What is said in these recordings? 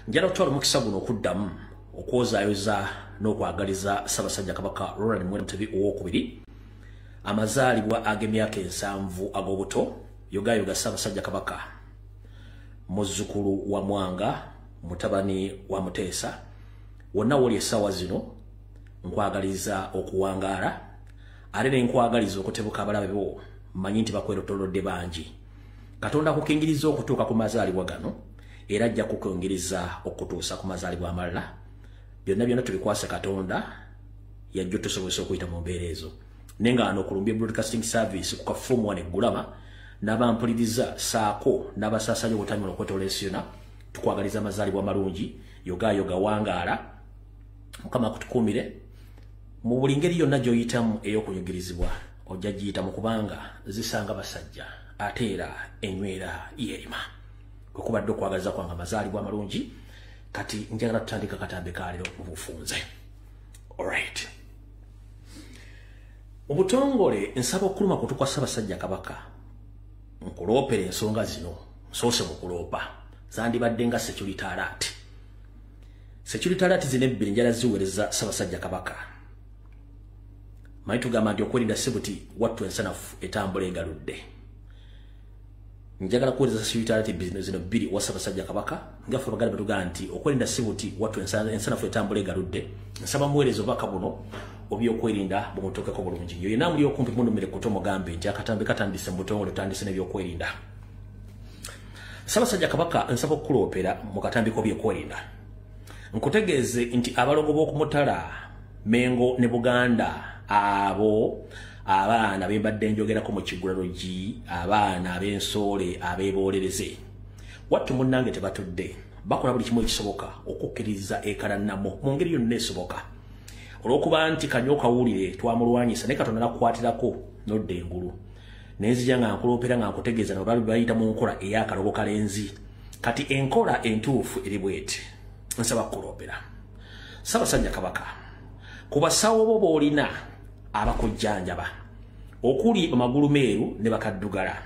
Njala okutwala omukisa guno okuddamu okwozaayoza n'okwagaliza Ssaabasajja Kabaka Ronald Muwenda Mutebi Owookubiri amazaalibwa ag'emyaka 70 ag'obuto. Yogayoga Ssaabasajja Kabaka, muzzukulu wa Mwanga, mutabani wa Muteesa. Wonna woli essaawa zino nkwagaliza okuwangaala, ate ne nkwagaliza okutebuka abalabe bo. Mmanyi nti bakwerotolodde bangi. Katonda akukingiriza okutuuka ku mazaalibwa gano, era ajja kukwongeriza okutuusa ku mazaalibwa amalala. Byonna byonna tubikwase Katonda, yajja otusobozesa okuyita mu mbeera ezo. Naye nga ano Kulumbye Broadcasting Service ku kafumu wano eggulama, n'abampuliriza saako n'abasaasanya obutamira okwetoola ensi yonna, tukwagaliza amazaalibwa amalungi. Yogayoga, wangaala, Mukama akutukuumire mu buli ngeri yonna gy'oyitamu ey'okunyigirizibwa. Ojja giyitamu kubanga zisanga basajja, ate era enywera yerima. Kwe kubadde okwagaliza kwange amazaalibwa amalungi. Kati njagala tutandika katambi kaleero mu bufunze. Alright, mu butongole nsaba okuluma kutu kwa Ssaabasajja Kabaka nkuloopera ensonga zino. Nsoose mu kuloopa zandibadde nga security alert. Security alert zino ebbiri njala ziweereza Ssaabasajja Kabaka. Manyi tugamba nti okwerinda si buti wattu ensanafu etambula egaludde. Njagala kuweereza security alert zino bbiri wa Ssaabasajja Kabaka. Nga ffe Abaganda batugamba nti okwerinda si buti wattu ensanafu etambula egaludde, nsaba muweereza obubaka buno obyokwerinda bumutuukeko bulungi nnyo. Yenna muli okumpi munumire kuto mugambe nti akatambi katandise mu butongole, tutandise n'ebyokwerinda. Ssaabasajja Kabaka, nsaba okukuloopera mu katambi k'obyokwerinda, nkutegeeze nti abalogo b'okumutala Mengo ne Buganda, abo abaana bembadde njogerako mu kigulalogi, abaana ab'ensoole abeeboolereze, wattu munnange tebatudde, bakola buli kimu ekisoboka okukkiriza ekalannamo mu ngeri yonna esoboka. Olw'okuba nti kanywa kawulire twamulwanyisa, naye Katonda nakukwatirako nodda engulu, nenzija nga nkuloopera nga nkutegeeza nabo bayita mu nkola ey'akalogo kalenzi. Kati enkola entuufu eri bweti. Nsaba kukuloopera, Ssaabasajja Kabaka, ku basawo bo b'olina abakujjanjaba okuli amagulu meeru ne bakaddugala.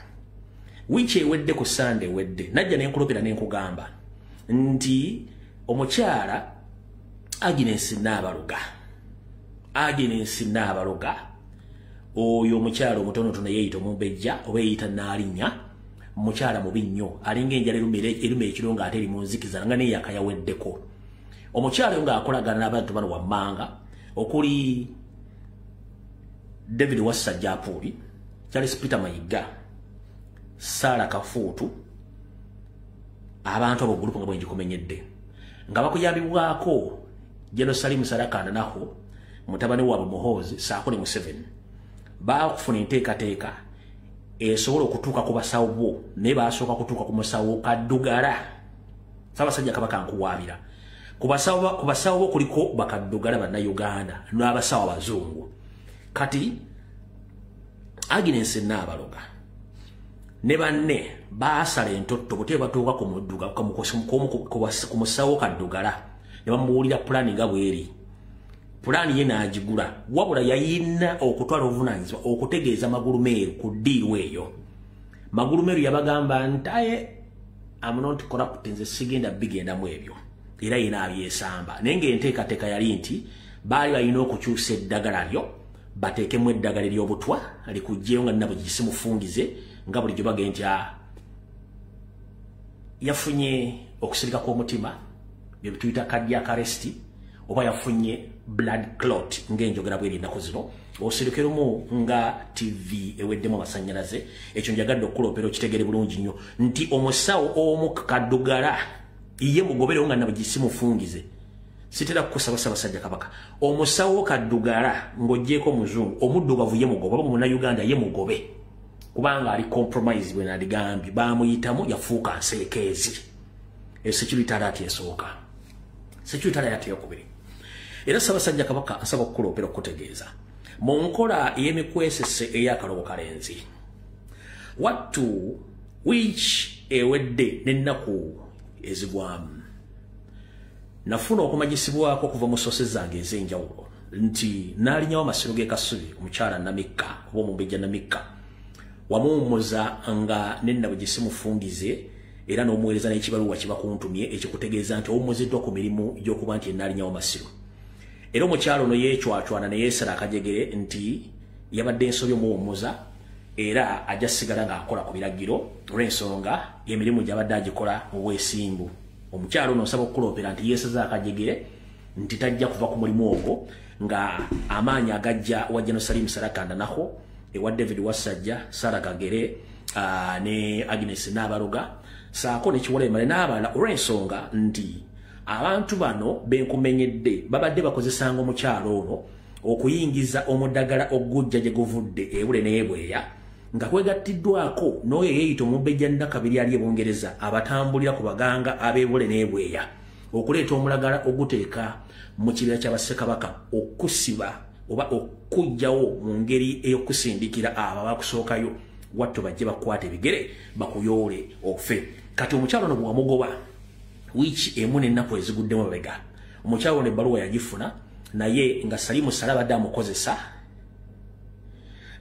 Wiiki ewedde ku Sande ewedde najja nenkulopera nenkugamba nti omukyala Agnes Naabaluga, Agnes Naabaluga oyo omukyala omutonotono yeeyita omumbejja oba yeeyita Naalinnya, mukyala mubi nnyo, alinga enjala eruma ekiro ng'ate eri mu nzikiza nga neyaka yaweddeko. Omukyala oyo ng'akolagana n'abantu bano wammanga okuli David Wassajja Apuuli, Charles Peter Mayiga, Sara Kafuutu, abantu abo group nga bwengikumenyedde, nga bakuyambibwako General Salim Sarakanda naho mutabani waabwe Muhoozi saako ne Museveni, baakufuna enteekateeka esobola okutuuka ku basawo bo, naye basooka kutuuka ku musawo Kaddugala. Ssaabasajja Kabaka, nkuwaabira ku basawo bo kuliko bakaddugala Bannayuganda n'abasawo abazungu. Kati Agnes Nnaabaloga ne banne baasala entotto bwe batuuka ku musawo Kaddugala ne bamubuulira pulaani nga bweri. Pulaani ye n'agigula, wabula yayina okutwala obuvunaanyizibwa okutegeeza Magulu Meeru ku ddiiru eyo. Magulu Meeru yabagamba nti aye, "Am not corrupt, nze sigenda bigendamu ebyo," era ye n'abyesamba. Naye ng'enteekateeka yali nti baali balina okukyusa eddagala lyo bateekemu eddagala ery'obutwa likuggyeyo nga nabwe gisimufungize nga bulijjo bagenda nti yafunye okusirika kw'omutima, bye tuyita cardiac arrest, oba yafunye blood clot ng'enjogera bweri ennaku zino, osirikeremu nga TV eweddemu amasannyalaze. Ekyo njagadde okukuloopera okitegere bulungi nnyo nti omusawo omu Kaddugala ye mugoberewo nga nabwe gisimufungize. Sitera kukusaba, Ssaabasajja Kabaka, omusawo Kaddugala ng'oggyeko omuzungu, omuddugavu ye mugobe, oba Munnayuganda ye mugobe, kubanga ali compromise. Bwe naligambye bamuyitamu yafuuka nseekeezi. Security alert esooka. Security alert eyokubiri era, Ssaabasajja Kabaka, nsaba okukuloopera okukutegeeza mu nkola ey'emikwesese ey'akalobo kalenzi. Wattu wiiki ewedde n'ennaku ezigwamu nafuna okumanyisibwako okuva mu source zange ez'enjawulo nti n'alinyawo amasiro g'e Kasubi, omukyala Namikka oba omumbejja Namikka, wamuwummuza nga nennabwe gye simufungize. Era n'omuweereza n'ekibaluwa kibakuntumye ekikutegeeza nti owummuziddwa ku mirimu gy'okuba nti ennaalinnya Masiro. Era omukyalo ono yeecwacwana ne yeesala akajegere nti yabadde ensobi omuwummuza, era ajja sigala ng'akola ku biragiro olw'ensonga emirimu gy'abadde agikola mu bwesimbu. Omukyalo ono nsaba okukuloopera nti yeesaze akajegere nti tajja kuva ku mulimu ogwo, nga amaanyi agajja wa General Salim Saleh Nanaho, ewa David Wasajja, Sarah Kagere ne Agnes Naabaluga, saako ne Kiwala Emale n'abalala, olw'ensonga nti abantu bano benkumenyedde babadde bakozesanga omukyalo ono okuyingiza omuddagala ogujja gye guvudde ebule n'ebweya, nga kwegattiddwako n'oyo yeeyita omumbejja Nnakabiri ali e Bungereza abatambulira ku baganga ab'ebule n'ebweya okuleeta omulagala oguteeka mu kibira ky'Abassekabaka okusiba oba okuggyawo mu ngeri ey'okusindikira abo abakusookayo watto bajje bakwate ebigere bakuyoole ofe. Kati omukyalo ono bwe wamugoba wiiki emu n'ennaku eziguddemu mabega, omukyalo ono ebbaluwa yagifuna, naye nga Salimu Saleh abadde amukozesa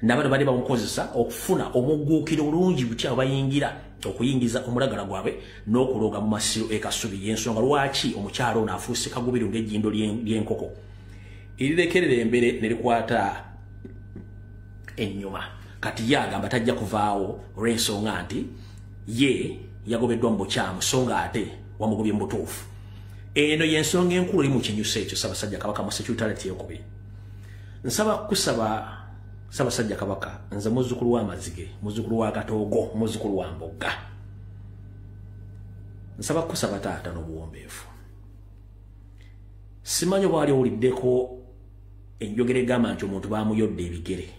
n'abano badde bamukozesa okufuna omugguukiro bulungi butya bayingira okuyingiza omulagala gwabwe n'okuloga mu masiro e Kasubi. Y'ensonga lwaki omukyalo ono afuuse kagubiru ng'ejjindo ly'enkoko erirekerera embere ne likwata ennyuma. Kati ye agamba tajja kuvaawo olw'ensonga nti ye yagobeddwa mu bukyamu, so nga ate wamugobye mu butuufu. Eno y'ensonga enkulu eri mu kinyuso ekyo. Ssaabasajja Kabaka, mu security alert eyokubiri, nsaba kusaba Ssaabasajja Kabaka, nze muzzukulu wa Mazige, muzzukulu wa Katoogo, muzzukulu wa Mbogga, nsaba kusaba taata n'obuwombeefu. Simanyi oba wali owuliddeko enjogera egamba nti omuntu baamuyodde ebigere.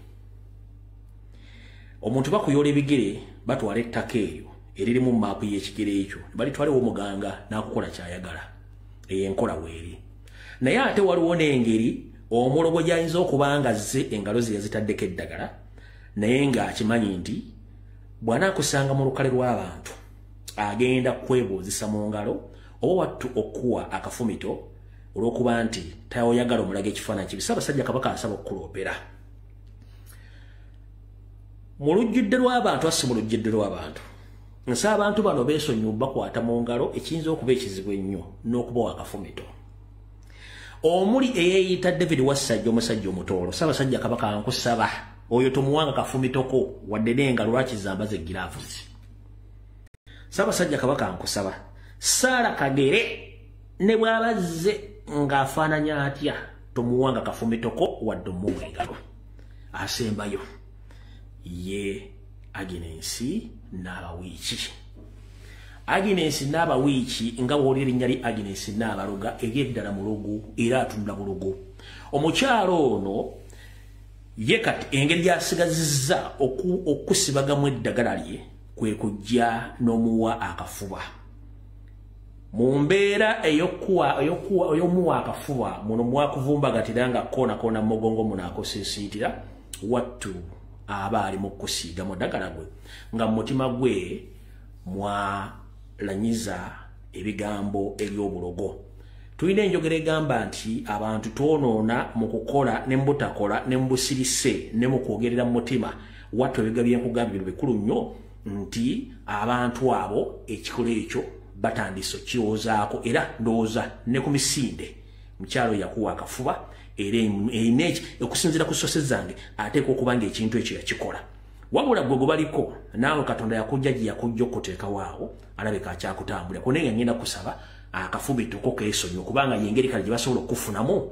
Omuntu bakuyoola ebigere, batwala ettaka eryo eririmu mu maapu y'ekigere ekyo balitwalewo omuganga n'akukola ky'ayagala. Eyo enkola weeri, naye ate waliwo n'engeri omulogo gy'ayinza okuba nga azze engalo ze yazitaddeko eddagala, naye ng'akimanyi nti bw'anaakusanga mu lukale lw'abantu agenda kwebuuzisa mu ngalo oba wattu okuwa akafumito olw'okuba nti tayoyagala omulaga ekifaananyi kibi. Ssaabasajja Kabaka, asaba okukuloopera mu lujjudde lw'abantu, asi mu lujjudde lw'abantu, nsaba abantu bano beesonyiwe bakwata mu ngalo, ekiyinza okuba ekizibu ennyo n'okubawa akafumito, omuli eyeeyita David Wassajja, omusajja omutoolo. Ssaabasajja Kabaka, nkusaba oyo tomuwanga kafumitoko wadde n'engalo, lwaki zambaza egiraavuzi. Ssaabasajja Kabaka, nkusaba Saara Kagere ne bw'abazze ng'afaananya atya, tomuwanga kafumitoko wadde omuwa engalo. Asembayo ye Agnes Naabawiiki. Agnes Naabawiiki, nga bw'oli erinnya li Agnes Naabaluga, eryeddala mulogo era atunda bulogo. Omukyalo ono ye kati engeri gy'asigazizza okusibagamu eddagala lye kwe kujja n'omuwa akafuba. Mu mbeera ey'omuwa akafuba muno mwakuvumbagatira nga koonakoona mu mugongo muno akosiisiitira, wattu aba ali mu kusiiga mu ddagala gwe nga mu mutima gwe mwalanyiza ebigambo eby'obulogo. Tulina enjogera egamba nti abantu twonoona mu kukola ne mu butakola ne mu busirise ne mu kwogerera mu mutima. Wattu ebiga byenkugambye bino bikulu nnyo, nti abantu abo ekikolo ekyo batandise okirowoozaako, era ndowooza ne ku misinde mukyalo yakuwa akafuba, era erina okusinziira ku sose zange ateekwa okuba ng'ekintu ekyo yakikola. Wabula gwe gwe baliko naawe, Katonda yakujja gye yakujja okuteekawo awo, alabika akyakutambulira ku, naye nga ngenda kusaba akafumito ko keesonyiwe, kubanga yengeri kale gye basobola okufunamu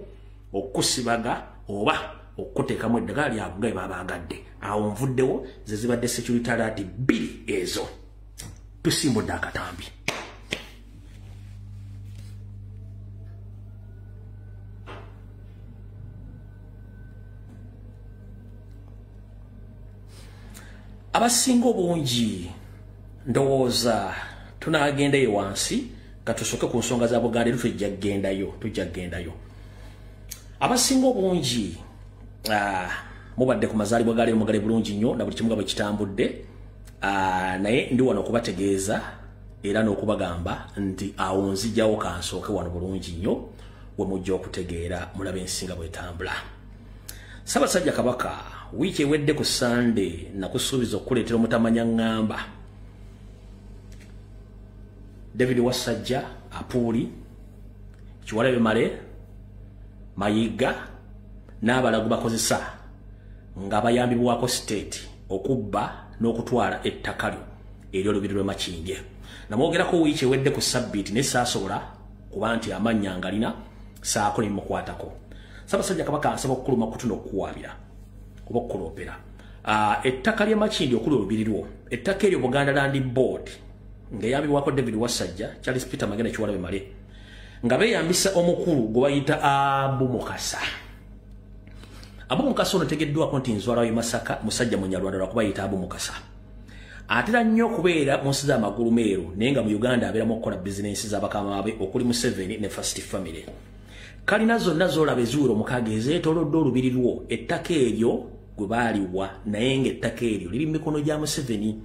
okusibaga oba okuteekamu eddagala lyabwe nga bwe babaagadde. Awo nvuddewo, ze zibadde security alert bbiri ezo. Tusimbudde akatambi. Abasinga obungi ndowooza tunaagendayo wansi, katusooke ku nsonga za Buganda, era tujja kugendayo, tujja kugendayo. Abasinga obungi mubadde ku mazaalibwa ga leero, mugale bulungi nnyo na buli kimu nga bwe kitambudde, naye ndi wano okubategeeza era n'okubagamba nti awo nzijjawo kansooke wano bulungi nnyo we mujja okutegeera mulabe ensinga bwetambula. Ssaabasajja Kabaka, wiiki ewedde ku Sande nakusuubiza okukuleetera omutamanya ŋŋamba. David Wasajja, Apuuli, Kiwalabye Male, Mayiga n'abalagu bakozesa nga bayambibwako state okubba n'okutwala ettaka lyo ery'olubiri lw'e Makindye. Namwogerako wiiki ewedde ku sabbiiti naye saasobola kuba nti amannya ngalina saako ne mukwatako. Ssaabasajja Kabaka asaba okukuluma kutu n'okukuwaabira oba okukuloopera. Ettaka ly'e Makindye okuli olubiri lwo, ettaka eryo Buganda Land Board ng'eyambibwako David Wasajja, Charles Peter Magenda, Kiwalabye Male, nga beeyambisa omukulu gwe bayita Abu Mukasa. Abu Mukasa ono tegeddwako nti nzwala w'e Masaka, musajja Munyarwanda lwakuba yita Abu Mukasa. Atera nnyo okubeera mu nsi z'amagulu meeru, naye nga mu Uganda abeeramu okukola bizinensi z'abakama be okuli Museveni ne First Family. Kalina zonna z'olaba eziwera omukaaga ezeetoolodde olubiri lwo, ettaka eryo gwe baaliwa, naye ng'ettaka eryo liri mu mikono gya Museveni.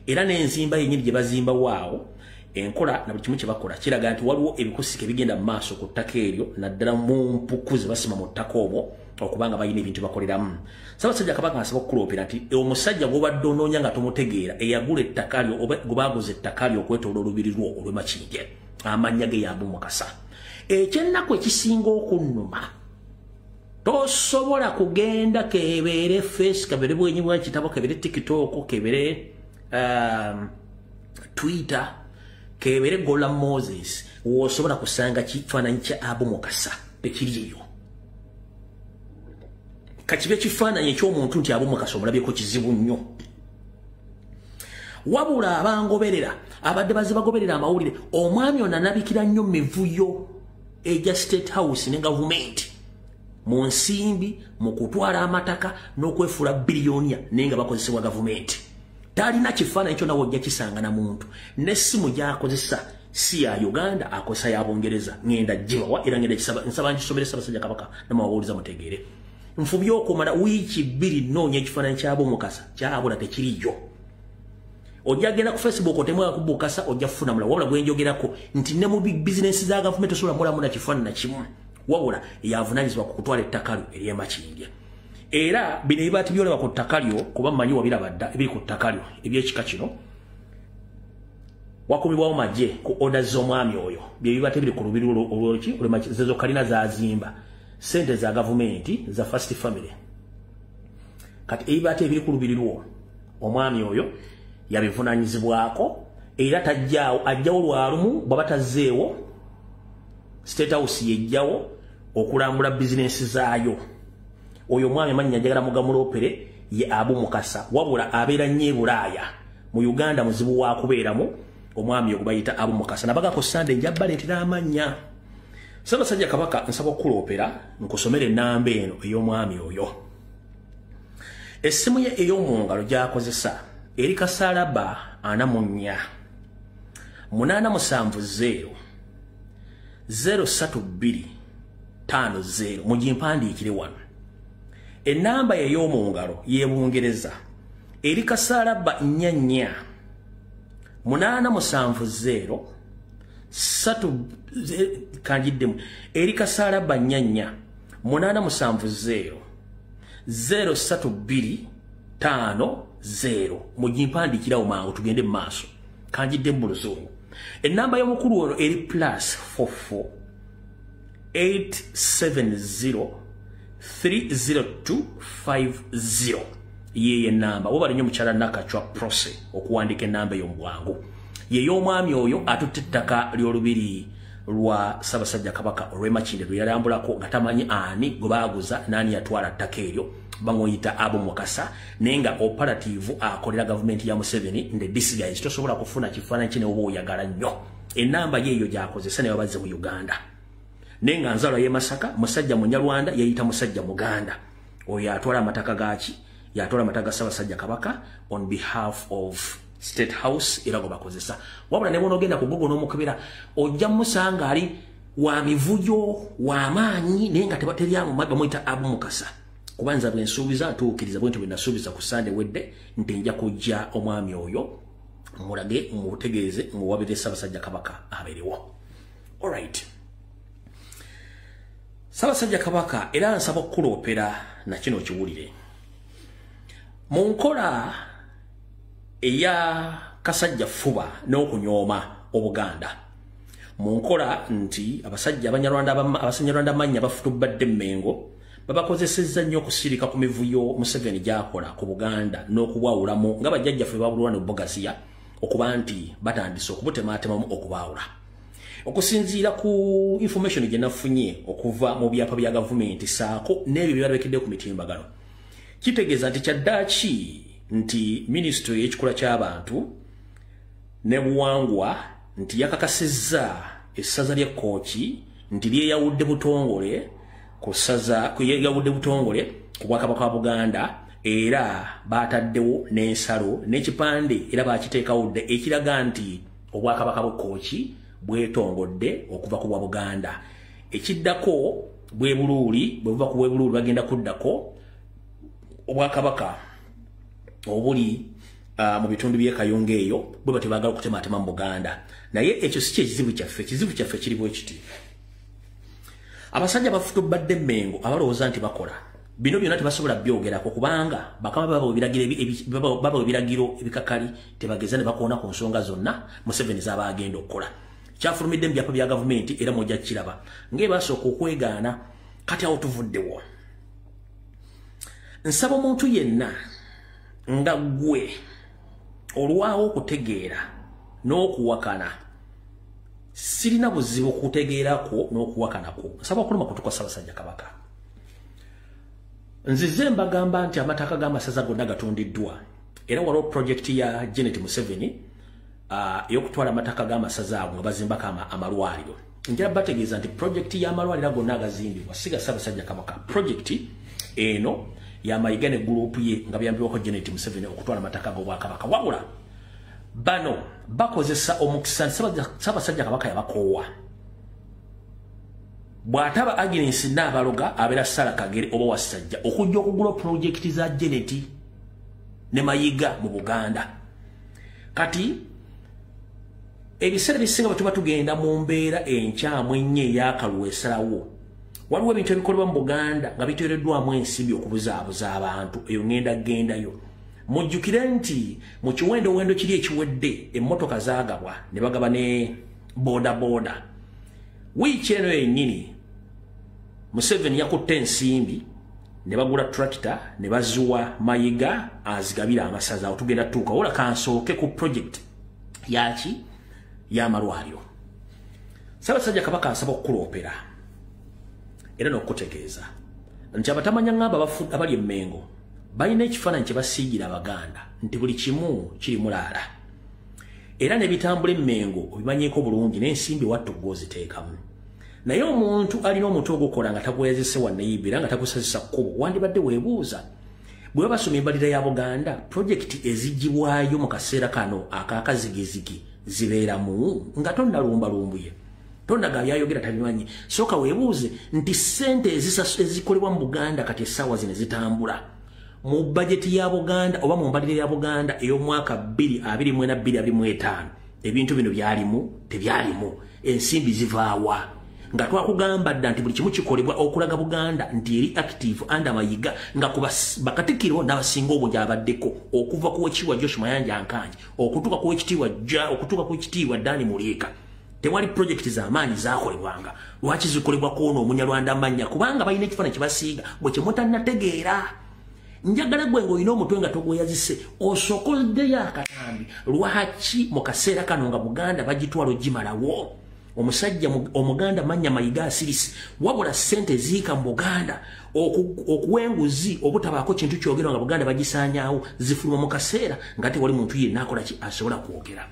Era n'enzimba yennyini gye bazimbawo awo, enkola na buli kimu kye bakola kiraga nti waliwo ebikusike ebigenda mu maaso ku ttaka eryo, naddala mu mpuku ze basima mu ttaka omwo okubanga balina ebintu bakoleramu. Ssaabasajja Kabaka asaba okukuloopera nti omusajja gw'obadde onoonya nga tomutegeera eyagula ettaka lyo oba gwe baaguza ettaka lyo okwetoola olubiri lwo olw'e Makindye, amannya ge y'Abu Mukasa. Ekyennaku ekisinga okunnuma, tosobola kugenda kebeere Face, kebeere bwenyi bwa kitabo, kebeere TikTok, kebeere Twitter, kebeere Gola Moses, w'osobola kusanga kifaananyi kya Abu Mukasa tekiriyo. Kakibe kifaananyi eky'omuntu nti Abu Mukasa omulabyeko kizibu nnyo. Wabula abangoberera abadde bazze bagoberera amawulire, omwami ono anabikira nnyo mivuyo egya State House ne gavumenti mu nsimbi, mu kutwala amataka n'okwefuula biliyoniya, naye nga bakozesebwa gavumenti. Talina kifaananyi kyonna w'ojja kisanga na muntu, n'essimu gy'akozesa si ya Uganda, akozesa ya Bungereza. Ngenda gibawa era ngenda nsaba ngisomere Ssaabasajja Kabaka namawawuliza mutegeere. Nfubye okumala wiiki 2 nnoonya ekifaananyi kya Abu Mukasa, kyabula tekiriyo. Ojja genda ku Facebook otemwa ku Mukasa ojja kufuna mulala, wabula gwe njogerako nti ne mu bizinensi za gavumenti osobola mulamu na kifaananyi kimu, wabula yavunaanyizibwa ku kutwala ettaka lyo ery'e Makindye. Era bino ebibaati byolaba ku ttaka lyo, kuba mmanyi wabiraba dda ebiri ku ttaka lyo eby'ekika kino, wakumibwawo magye ku oda z'omwami oyo. Bye bibaati ebiri ku lubiri olw'olwoki zezo kalina zazimba, ssente za gavumenti za First Family. Kati ebibaati ebiri ku lubiri lwo omwami oyo yabivunaanyizibwako, era tajjaawo, ajjawo lwalumu bw'aba tazzeewo State House yejjawo okulambula bizinensi zaayo. Oyo omwami amannya njagala mugamuloopere ye Abu Mukasa, wabula abeera nnyo e Bulaaya, mu Uganda muzibu wa kubeeramu. Omwami ogwe bayita Abu Mukasa. Nabagako Sande nja baleetera amannya. Ssaabasajja Kabaka nsaba okukuloopera nkusomere ennamba eno ey'omwami oyo. Essimu ye ey'omu ngalo gy'akozesa eri kasalaba 44 870 032 50. Mugimpandiikire wano. Ennamba ey'omu ngalo y'e Bungereza eri kasalaba 44 870 3 kanjiddemu eri kasalaba 44 870 032 50. Mugimpandiikirawo mangu tugende mu maaso. Kanjiddemu mu Luzungu. Ennamba y'omukulu ono eri +44 870 302 50. Yeye ennamba. Wabale nnyo mukyala Nakachwa Prose okuwandiika ennamba eyo mu bwangu. Ye y'omwami oyo atutte ettaka ly'olubiri lwa Ssaabasajja Kabaka olw'e Makindye lwe yalambulako nga tamanyi ani gwe baaguza n'ani yatwala ttaka eryo, bamuyita Abu Mukasa, naye nga operative akolera gavumenti ya Museveni in the disguise. Tosobola kufuna kifaananyi kye ne woba oyagala nnyo. Ennamba ye eyo gy'akozesa ne babazze mu Uganda. Naye nga nzalwa y'e Masaka, musajja Munyarwanda yeeyita musajja Muganda. Oyo atwala amataka gaaki? Yatwala amataka ga Ssaabasajja Kabaka on behalf of State House era gwe bakozesa. Wabula ne bw'onoogenda ku Google n'omukebera ojja musanga ali wa mivuyo wa maanyi, naye nga teryamu bamuyita Abu Mukasa. Kuba nza bwe nsuubiza ntuukiriza, bwe nti bwe nasuubiza ku Sande wedde nti nja kujja omwami oyo mulage mutegeeze muwabire Ssaabasajja Kabaka abeerewo. Alright. Ssaabasajja Kabaka era nsaba okukuloopera na kino okiwulire. Mu nkola eya kasajja fuba n'okunyooma Obuganda. Mu nkola nti abasajja Abanyarwanda abasanyarwanda mannya bafutubadde Mmengo babakozesezza nnyo okusirika ku mivuyo Museveni gy'akola ku Buganda n'okubwawulamu nga bajjajjaffe babulwa n'obugasiya okuba nti batandise okubutematemamu okubaawula. Okusinziira ku information gye nafunye okuva mu byapa bya gavumenti saako n'ebyo byalabekedde ku mitimbagano, kitegeeza nti kyaddaaki nti minisitule y'ekikula ky'abantu ne buwangwa nti yakakasizza essaza ly'e Kkooki nti lyeyawudde butongole ku ssaza yeyawudde butongole ku Bwakabaka bwa Buganda, era bataddewo n'ensalo n'ekipande era bakiteekawo dda ekiraga nti Obwakabaka bw'e Kkooki bwetongodde okuva ku bwa Buganda. Ekiddako bwe Buluuli, bwe buva ku bwe Buluuli bagenda kuddako Obwakabaka obuli mu bitundu by'e Kayunga eyo bwe batyo baagala okutematema mu Buganda. Naye ekyo si kyekizibu kyaffe, ekizibu kyaffe kiri bwe kiti. Abasajja bafutubadde Mmengo abalowooza nti bakola bino byonna tebasobola byogerako kubanga bakama babawa ebiragiro ebikakali, tebageza ne bakoona ku nsonga zonna Museveni z'aba agenda okukola. Kyafulumidde mu byapa bya gavumenti era mujja kukiraba ng'ebasooka okwegaana. Kati awo tuvuddewo. Nsaba omuntu yenna nga ggwe olwawo okutegeera n'okuwakana, sirina buzibu kutegeerako n'okuwakanako. Nsaba okuluma kutuka Ssaabasajja Kabaka. Nzize mbagamba nti amataka g'amasaza gonna gatundiddwa, era waliwo projekiti ya Janet Museveni ey'okutwala amataka g'amasaza ago nga bazimbako amalwaliro. Njala bategeeza nti projekiti y'amalwaliro gonna agazimbibwa si ga Ssaabasajja Kabaka. Projekiti eno ya Mayiga ne gurupu ye nga byambibwako Janet Museveni okutwala amataka g'Obwakabaka. Wabula bano bakozesa omukisa Ssaabasajja Kabaka yabakoowa. Bw'ataba Agnes Nnaabaloga abeera Sarah Kagere oba Wassajja okujja okugula pulojekiti za Janet ne Mayiga mu Buganda. Kati ebiseera bisinga bwe tuba tugenda mu mbeera enkyamu ennyo ey'akalulu esalawo, waliwo ebintu ebikolebwa mu Buganda nga biteereddwamu ensimbi okubuzaabuza abantu. Eyo ŋŋenda gendayo. Mujjukire nti mu kiwendowendo kiri ekiwedde emmotoka zaagabwa ne bagaba ne boodabooda. Wiiki eno yennyini Museveni yakutte ensimbi ne bagula tractor ne baziwa Mayiga azigabira amasaza. Awo tugenda tuuka. Wabula kansooke ku project yaki y'amalwaliro. Ssaabasajja Kabaka asaba okukuloopera era n'okutegeeza nti abatamanya ŋŋamba abali e Mmengo balina ekifaananyi kye basiigira Abaganda nti buli kimu kiri mulaala, era n'ebitambula e Mmengo obimanyiiko bulungi n'ensimbi wattu gw'oziteekamu. Naye omuntu alina omutwe ogukola nga tagwezese wannayibi era nga tagusazisa kkubo, wandibadde weebuuza bwe basoma embalirira ya Buganda projekiti eziggyibwayo mu kaseera kano ak'akazigizigi zibeeramu nga tonnalumbalumbuye, tonnaga byayogera tabimanyi. Sooka weebuuze nti ssente ezikolebwa mu Buganda kati essaawa zino zitambula mu bajeti ya Buganda oba mu mbalirira ya Buganda ey'omwaka 2024-2025 ebintu bino byalimu tebyalimu, ensimbi zivaawa? Nga twakugamba dda nti buli kimu kikolebwa okulaga Buganda nti eri active under Mayiga, nga ku bakatikkiro n'abasinga obungi abaddeko okuva ku wekitiibwa Joshua Mayanja Nkangi okutuuka ku wekitiibwa Dani Muliika, tewali projekiti z'amaanyi zaakolebwanga. Lwaki zikolebwa ku ono Omunyarwanda mannya? Kubanga balina ekifaananyi kye basiiga bwe kye mutannategeera. Njagala gwe ng'olina omutwe nga togweyazise osookoddeyo akatambi. Lwaki mu kaseera kano nga Buganda bagitwala ogimalawo? Omusajja Omuganda mannya Mayiga asirise, wabula ssente eziika mu Buganda okuwa enguzi obutabaako kintu kyogerwa nga Buganda bagisaanyaawo zifuluma mu kaseera nga tewali muntu yenna akola ki asobola kwogera.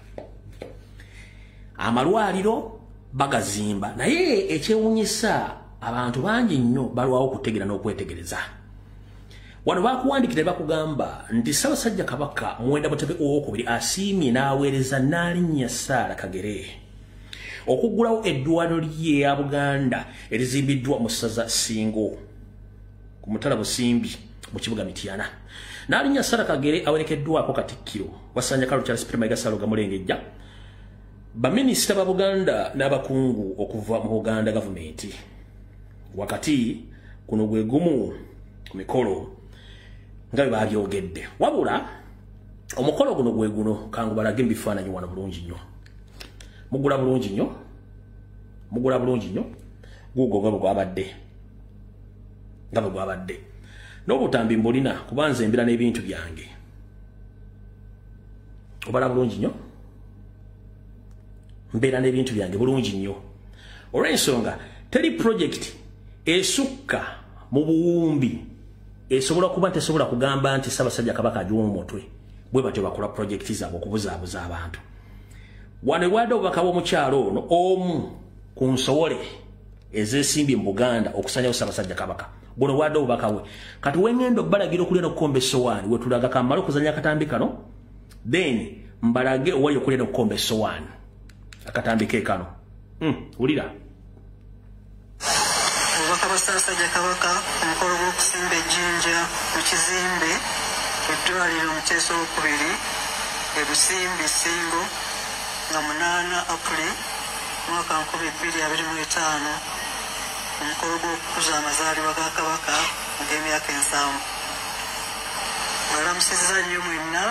Amalwaliro bagazimba, naye ekyewuunyisa abantu bangi nnyo balwawo okutegeera n'okwetegereza. Wano bakuwandikira bakugamba nti Ssaabasajja Kabaka Muwenda Mutebi Owokubiri asiimye n'aweereza Nnaalinnya Sarah Kagere okuggulawo eddwaliro lya Buganda erizimbiddwa mu ssaza Ssingo ku Mutala Busimbi mu kibuga Mityana. Nnaalinnya Sarah Kagere awerekeddwako Katikkiro Wasanja Karoli Charles Peter Mayiga Ssaloga Mulengejja, baminisita ba Buganda n'abakungu okuva mu Buganda gavumenti. Wakati kuno gwe gumu ku mikolo nga bwe babyogedde. Wabula omukolo guno gwe guno, kangu balage mu bifaananyi wano bulungi nnyo. Mugula bulungi nnyo, mugula bulungi nnyo. Gugo nga bwe gwabadde, nga bwe gwabadde. N'obutambi mbulina kubanza embira n'ebintu byange. Obala bulungi nnyo, mbeera n'ebintu byange bulungi nnyo. Olw'ensonga teri project esukka mu buwumbi esobola kuba tesobola kugamba nti Ssaabasajja Kabaka agiwa omutwe. Bwe batyo bakola project zaabwe okubuzaabuza abantu. Wano ewadde obubaka bw'omukyalo ono omu ku nsowole ez'ensimbi mu Buganda okusanyawo Ssaabasajja Kabaka. Buno bwadde obubaka bwe. Kati wengendo balagira okulya n'okukomba essowaani, wetulaga kammale okuzannya akatambi kano, then mbalage owali okulya n'okukomba essowaani. Akatambi ke kano. Wulira. Obubaka bwa Ssaabasajja Kabaka ku mukolo gw'okusimba ejjinja mu kizimbe eddwaliro Muteesa II e Busimbi Ssingo nga 8 Apuli mwaka 2025, omukolo gw'okukuza amazaalibwa ga Kabaka ag'emyaka 70. Mbalamusizza nnyo mwenna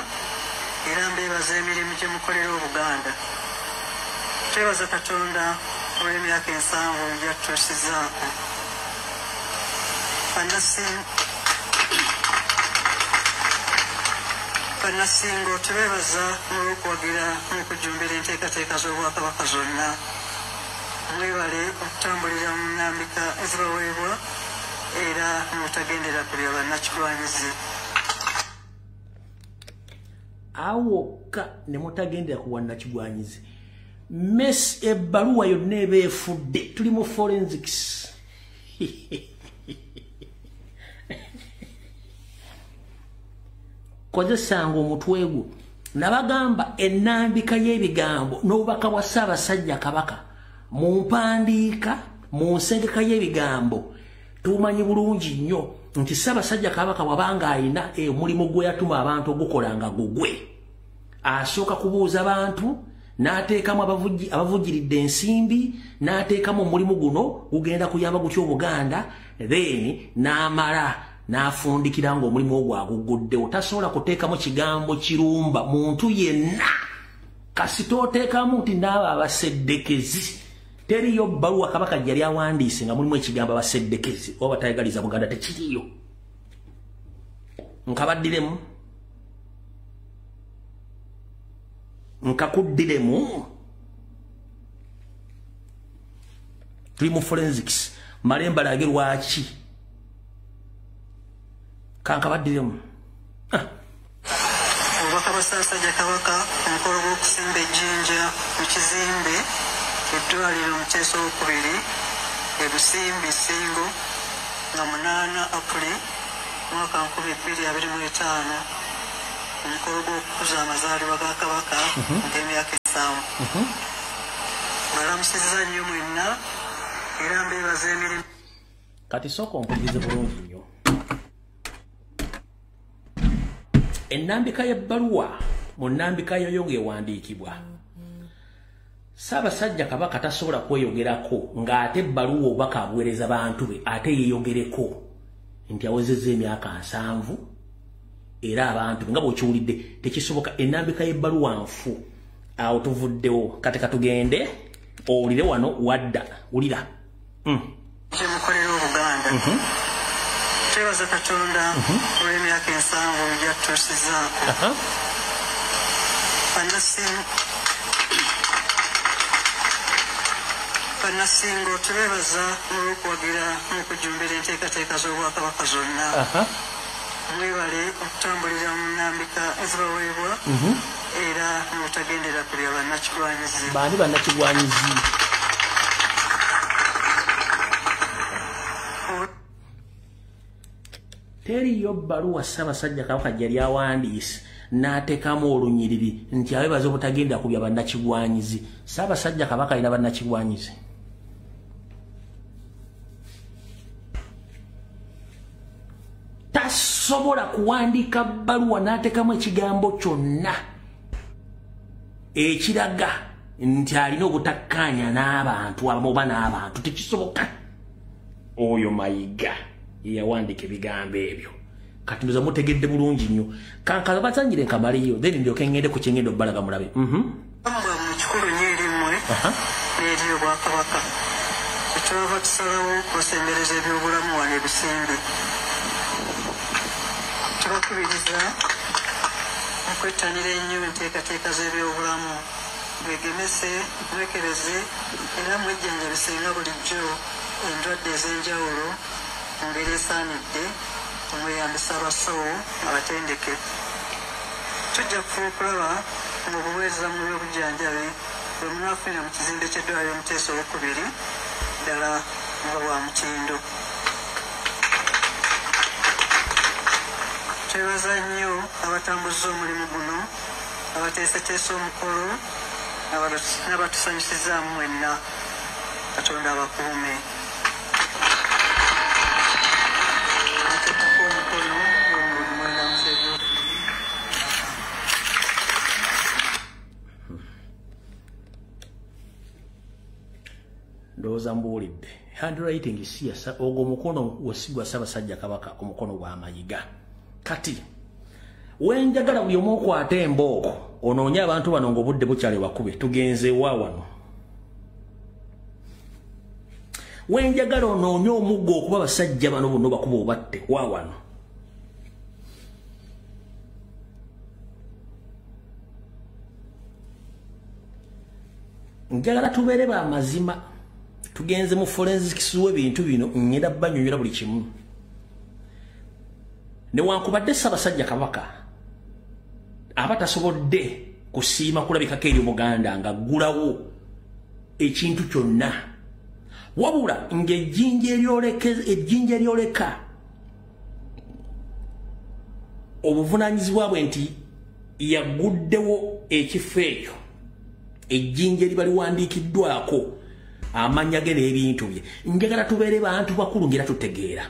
era mbeebaza emirimu gye mukolera Obuganda. Twebaza Katonda olw'emyaka 70 gy'atutuusizzaako. Bannasingo tubeebaza olw'okuwagira n'okujjumbira enteekateeka z'Obwakabaka zonna. Mwebale okutambulira mu nnambika ezibaweebwa era n'obutagendera ku bya bannakigwanyizi. Awokka ne mutagendera ku bannakigwanyizi. Mess ebbaluwa yonna eba efudde, tuli mu forensics. Kozesanga omutwe gwo. Nabagamba ennambika y'ebigambo n'obubaka bwa Ssaabasajja Kabaka mu mpandiika, mu nsengeka y'ebigambo, tumanyi bulungi nnyo nti Ssaabasajja Kabaka bw'abanga alina omulimu gwe yatuma abantu ogukola nga gugwe, asooka kubuuza abantu, n'ateekamu abavugiridde ensimbi, n'ateekamu omulimu guno gugenda kuyamba gutya Obuganda, then n'amala n'afundikira ng'omulimu ogwo aguguddewo. Tasobola kuteekamu kigambo kirumba muntu yenna, kasita oteekamu nti n'abo abaseddekezi. Teriyo bbaluwa Kabaka gyali awandiise nga mulimu ekigambo abaseddekezi oba batayagaliza Buganda, tekiriyo. Nkabaddiremu, nkakuddiremu. Tuli mu forensics. Male mbalage lwaki. Kankabaddiremu. Obubaka bwa Ssaabasajja Kabaka ku mukolo gw'okusimba ejjinja mu kizimbe eddwaliro Muteesa II e Busimbi Ssingo nga 8 Apuli mwaka 2025, omukolo gw'okukuza amazaalibwa ga Kabaka ag'emyaka 70. Mbalamusizza nnyo mwenna era mbeebaza emirimu. Kati sooka ompulirize bulungi nnyo. Ennambika y'ebbaluwa mu nnambika yoyo ng'ewandiikibwa, Ssaabasajja Kabaka tasobola kweyogerako ng'ate ebbaluwa obubaka abuweereza bantu be, ate yeeyogereko nti awezezza emyaka 70 era abantu nga bw'okiwulidde tekisoboka. Ennambika y'ebbaluwa nfu. Awo tuvuddewo. Kati katugende owulire wano wadda. Wulira. Gye mukolera Obuganda. Twebaza Katonda olw'emyaka 70 gy'atutuusizzaako. Bannasingo tubeebaza olw'okuwagira n'okujjumbira enteekateeka z'Obwakabaka zonna. Mwebale okutambulira mu nnambika ezibaweebwa era n'obutagendera ku bya bannakigwanyizi. Baani bannakigwanyizi? Teriyo bbaluwa Ssaabasajja Kabaka gyali awandiise n'ateekamu olunyiriri nti abeebaza obutagendera ku bya bannakigwanyizi. Ssaabasajja Kabaka alina bannakigwanyizi? Tasobola kuwandiika bbaluwa n'ateekamu ekigambo kyonna ekiraga nti alina obutakkaanya n'abantu abamu oba n'abantu, tekisoboka. Oyo Mayiga yeyawandiika ebigambo ebyo. Kati ndoza mutegedde bulungi nnyo. Kankala batangire nkamaleyo, then ndyoke ngende ku kyengendo obbalaga mulabe. Kikulu nnyo eri mmwe N'eri Obwakabaka. Kyetwava tusalawo okubasembereza ebyobulamu wano ebisimbi. Tubakubiriza okwettanira ennyo enteekateeka z'ebyobulamu, mwegemese, mwekebeze era mwejjanjabise nga bulijjo endwadde ez'enjawulo mu ngeri esaanidde, omweyambisa abasawo abatendeke. Tujja kufuba okulaba ng'obuweereza mu by'obujjanjabi bwe munaafunira mu kizimbe ky'eddwaliro Muteesa Owokubiri ddala nga bwa mutindo. Twebaza nnyo abatambuza omulimu guno, abateeseteese omukolo, n'abatusanyusizaamu mwenna. Katonda abakuume. Ateekako omukono Mwenda Mutebi. Ndowooza mbuulidde. Handwriting si ya ogwo omukono wesigwa Ssaabasajja Kabaka, omukono gwa Mayiga. Kati wenjagala buli omu okwata embooko onoonye abantu bano ng'obudde bukyali bakube. Tugenze wa wano wenjagala onoonye omuggo okuba abasajja bano bonna bakuba obatte wa wano. Njagala tubeere ba mazima, tugenze mu forensics w'ebintu bino, ngenda banyonyola buli kimu. Newankubadde Ssaabasajja Kabaka aba tasobodde kusiima kulabikako eri Omuganda ng'aggulawo ekintu kyonna, wabula ng'ejjinja eryoleka obuvunaanyizibwa bwe nti yagguddewo ekifo ekyo, ejjinja eriba liwandiikiddwako amannya ge n'ebintu bye. Njagala tubeere bantu bakulu ng'era tutegeera.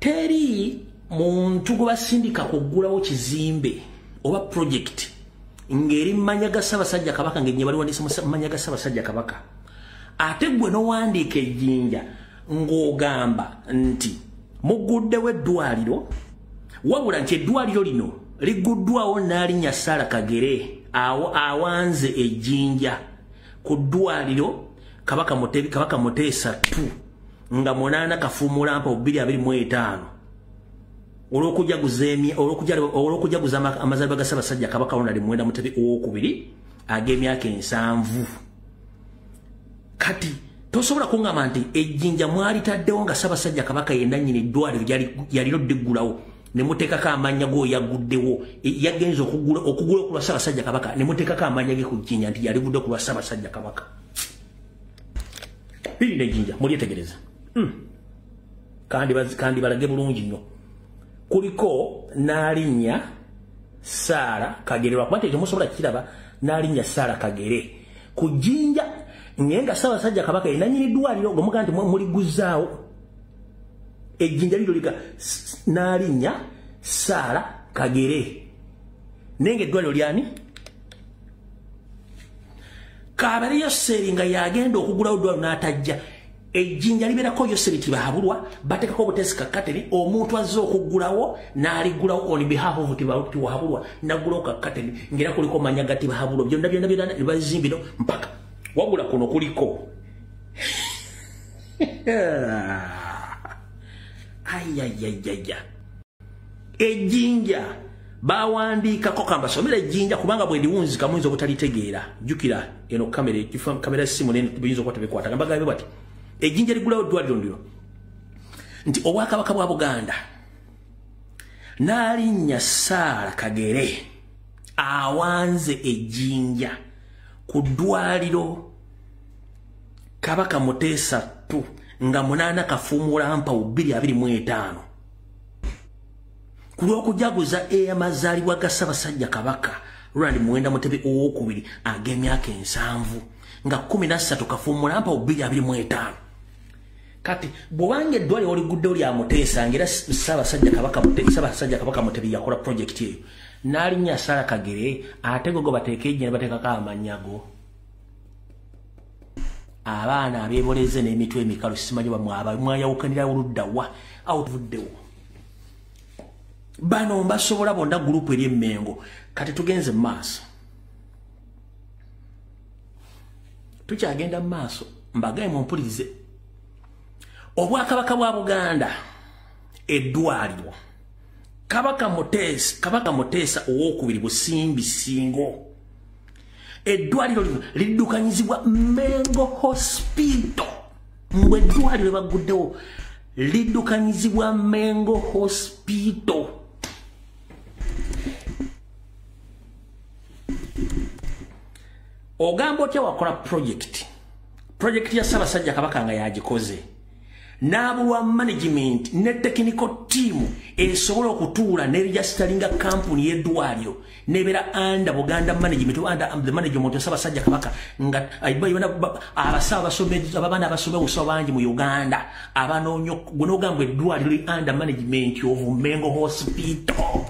Teri muntu gwe basindika kuggulawo kizimbe oba project ng'eri mmanya ga Ssaabasajja Kabaka, ng'enye baliwandiise mu mmanya ga Ssaabasajja Kabaka, ate gwe n'owandiika ejjinja ng'ogamba nti mugguddewo eddwaliro, wabula nti eddwaliro lino ligguddwawo Nnaalinnya Sarah Kagere awo awanze ejjinja ku ddwaliro Kabaka Mutebi, Kabaka Muteesa II nga 8 Kafuumulampa 2025 olw'okujaguza amazaalibwa ga Ssaabasajja Kabaka Ronald Muwenda Mutebi Owokubiri ag'emyaka 70. Kati tosobola kuŋŋamba nti ejjinja mwalitaddewo nga Ssaabasajja Kabaka ye nannyini eddwaliro yalina oddiggulawo, ne muteekako amannya g'oyo yagguddewo, yagenze okugula okulwa Ssaabasajja Kabaka, ne muteekako amannya ge ku jjinja nti yaligudde okulwa Ssaabasajja Kabaka. Lirina ejjinja mulyetegereza. Kandi balage bulungi nnyo. Kuliko Nnaalinnya Sarah Kagere, lwakuba nti temusobola kukiraba, Nnaalinnya Sarah Kagere ku jjinja, naye nga Ssaabasajja Kabaka ye nannyini ddwaliro nga mugamba nti muliguzzaawo ejjinja liryo liga Nnaalinnya Sarah Kagere, naye ng'eddwaliro lyani? Kabale Yoseri nga yagenda okugulawo eddwaliro n'atajja, ejjinja libeerako Yoseri Tibahabulwa, bateekako obutesi kakateni, omuntu azze okuggulawo n'aliggulawo on behalf of Tibahabulwa, n'aggulawo kakateni ng'era kuliko mannya ga Tibahabulwa, byonna byonna byonna ne bazimbino mpaka. Wabula kuno kuliko ayayayaya ejjinja bawandiikako, kambasomera ejjinja kubanga bwe ndiwunzika muyinza obutalitegeera. Jjukira eno kamera, kamera essimu biyinza okuba tebikwata. Gambagambe bati ejjinja liggulawo eddwaliro lino nti Obwakabaka bwa Buganda, Nnaalinnya Sarah Kagere awanze ejjinja ku ddwaliro Kabaka Muteesa II nga 8 Kafuumulampa 2025 ku lw'okujaguza amazaalibwa ga Ssaabasajja Kabaka Ronald Muwenda Mutebi Owokubiri ag'emyaka 70 nga 13 Kafuumulampa 2025. Kati bw'obanga eddwaliro oliguddewo lya Muteesa ng'era Ssaabasajja Kabaka Mutebi yakola project eyo, Nnaalinnya Sarah Kagere ate go bateeka ejjinja ne bateekako amannya go. Abaana abeeboleze n'emitwe emikalu simanyi mwayawukanira oludda wa awo tuvuddewo. Bano mbasobola bonna gurupu eri Emmengo. Kati tugenze mu maaso. Tukyagenda mu maaso, mbagaye mumpulirize. Obwakabaka bwa Buganda eddwaliro Kabaka Muteesa owokubiri Busimbi Ssingo, eddwaliro lino liddukanyizibwa Mengo Hospital. Mbwe eddwaliro baguddewo liddukanyizibwa Mengo Hospital. Ogamba otya wakola project ya Ssaabasajja Kabaka nga yagikoze, n'abuwa management ne technical team esobola okutuula ne registeringa company y'eddwaliro nebeera under Buganda management, under the management ya Ssaabasajja Kabaka, nga abasawo abaana abasome obusawo bangi mu Uganda abanoonya gunogamba eddwaliro li under management of Mengo Hospital.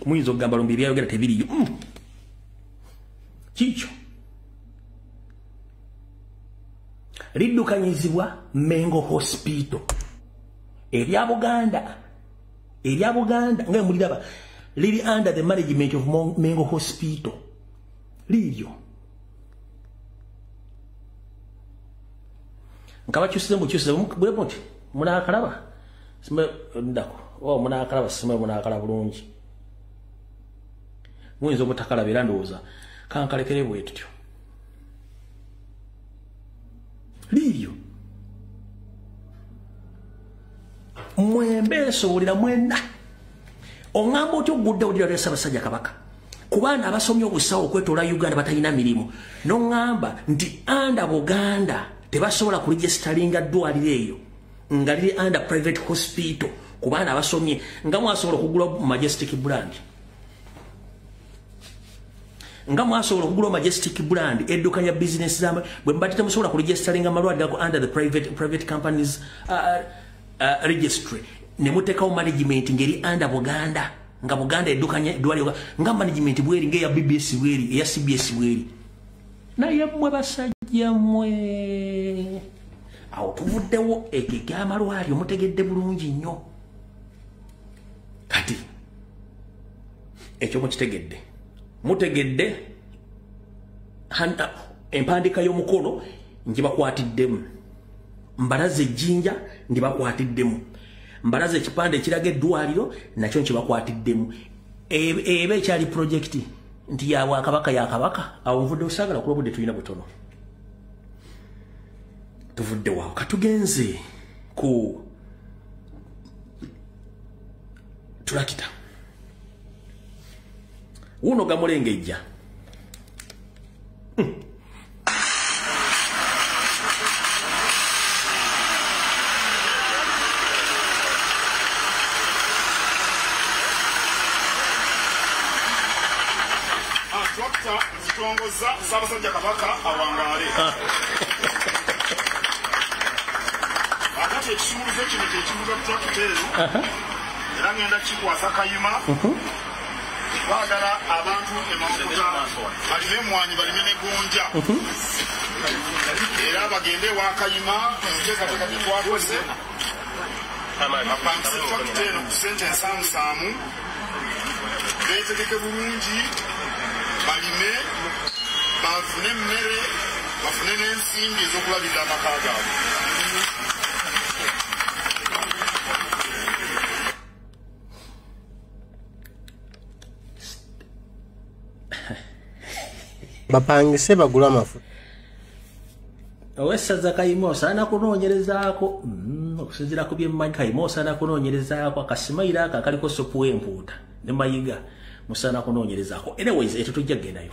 Muyinza okugamba lumbi byayogera tebiriyo. Kikyo liddukanyizibwa Mengo Hospital erya Buganda nga muliraba liri under the management of Mengo Hospital liryo. Nkabakyusize mukyusize bwe muti munaakalaba sime ndako o munaakalaba sime munaakalaba bulungi muyinza obutakalaba era ndowooza kankalekere bwe tutyo liryo. Mwembe nsobolera mwenna oŋŋamba otya ogudde owulira lya Ssaabasajja Kabaka ku baana abasomye obusawo okwetoola Uganda batalina mirimu, n'oŋŋamba nti under Buganda tebasobola kuregisteringa ddwaliro eyo nga liri under private hospital ku baana abasomye, nga mwasobola okugula Majestic Brand, nga mwasobola okugula Majestic Brand eddukanya business zammwe, bwe mbadde temusobola kuregisteringa amalwaliro ago under the private companies registry, ne muteekawo management ngeri under Buganda, nga Buganda eddukanya eddwaliro nga management bweri ng'eya BBS bweri eya CBS bweri. Naye mmwe basajja mmwe, awo tuvuddewo ekyo eky'amalwaliro mutegedde bulungi nnyo. Kati ekyo mukitegedde, mutegedde empandiika y'omukono ngibakwatiddemu, mbalaze ejjinja ngibakwatiddemu, mbalaze ekipande ekiraga eddwaliro nakyo nkibakwatiddemu. Eba ekyali projekiti nti ya Bwakabaka ya Kabaka. Awo nvudde osaagala kuba obudde tulina butono, tuvudde waawo katugenze ku tulakita wuno gamulengejja. Zitongoza Ssaabasajja Kabaka awangaale. Akati ekisumuluzo kino kyekivuga tulakita eno, era ngenda kikwasa Kayima. Baagala abantu emamukuta balime emmwanyi balime ne gonja, era bagende ewa Kayima enteekateeka gye twakoze bapangise tulakita eno ku ssente ensaamusaamu, beetegeke bulungi balime bafune emmere bafune n'ensimbi ez'okulabirira amaka gaabwe. Bapangise bagula amafuta. Owessaza Kayima osaana kunoonyerezaako, okusinziira ku byemmanyi Kayima osaana kunoonyerezaako akasimayiro ako akaliko sopu w'empuuta ne mayiga musaana kunoonyerezaako. Anyways, ekyo tujja kugendayo.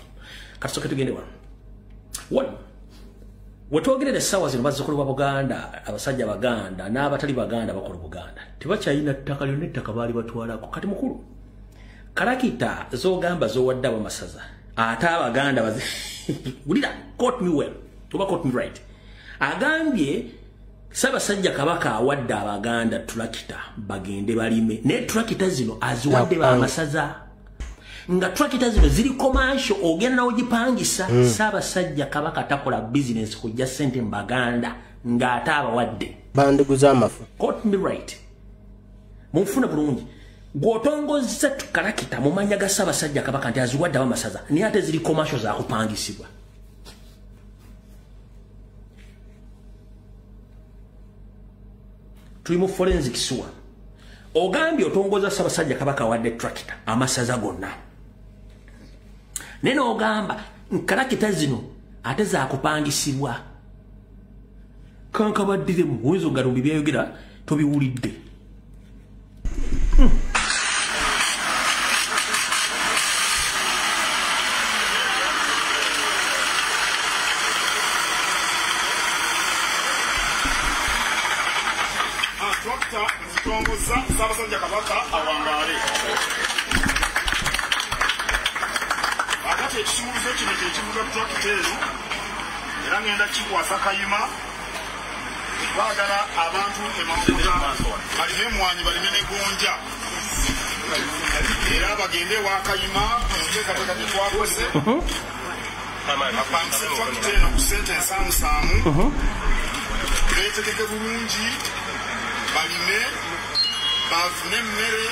Katusooke tugende wano. One, wetwogerera essaawa zino bazzukulu ba Buganda, abasajja Baganda n'abatali Baganda bakola Buganda tebakyalina ttaka lyonna, ettaka baali batwalako. Kati mukulu, kalakita z'ogamba z'owadde abamasaza ate Abaganda wulira, quote me well oba quote me right, agambye Ssaabasajja Kabaka awadde Abaganda tulakita bagende balime, naye tulakita zino aziwadde bamasaza, nga tulakita zino ziri commercial, ogenda n'ogipangisa. Ssaabasajja Kabaka takola business kujja ssente mu Baganda ng'ate abawadde bandiguza amafu. Quote me right, munfune bulungi. Gw'otongozza kalakita mu mannya ga Ssaabasajja Kabaka nti aziwadde ab'amasaza, naye ate ziri commercial za kupangisibwa. Tuli mu forensic sewer. Ogambye otongoza Ssaabasajja Kabaka awadde tractor amasaza gonna, naye n'ogamba kalakita zino ate zakupangisibwa. Kankabaddiremu oyinza ogalumbi byayogera tobiwulidde. Tractor nzitongoza Ssaabasajja Kabaka awangaale. Akati ekisumuluzo kino kye kivuga tractor eno, era ngenda kikwasa Kayima. Baagala abantu e Mawokota balime emmwanyi, balime ne gonja, era bagende ewa Kayima enteekateeka gye twakoze bapangise tractor eno ku ssente ensaamusaamu, beetegeke bulungi, balime, bafune emmere,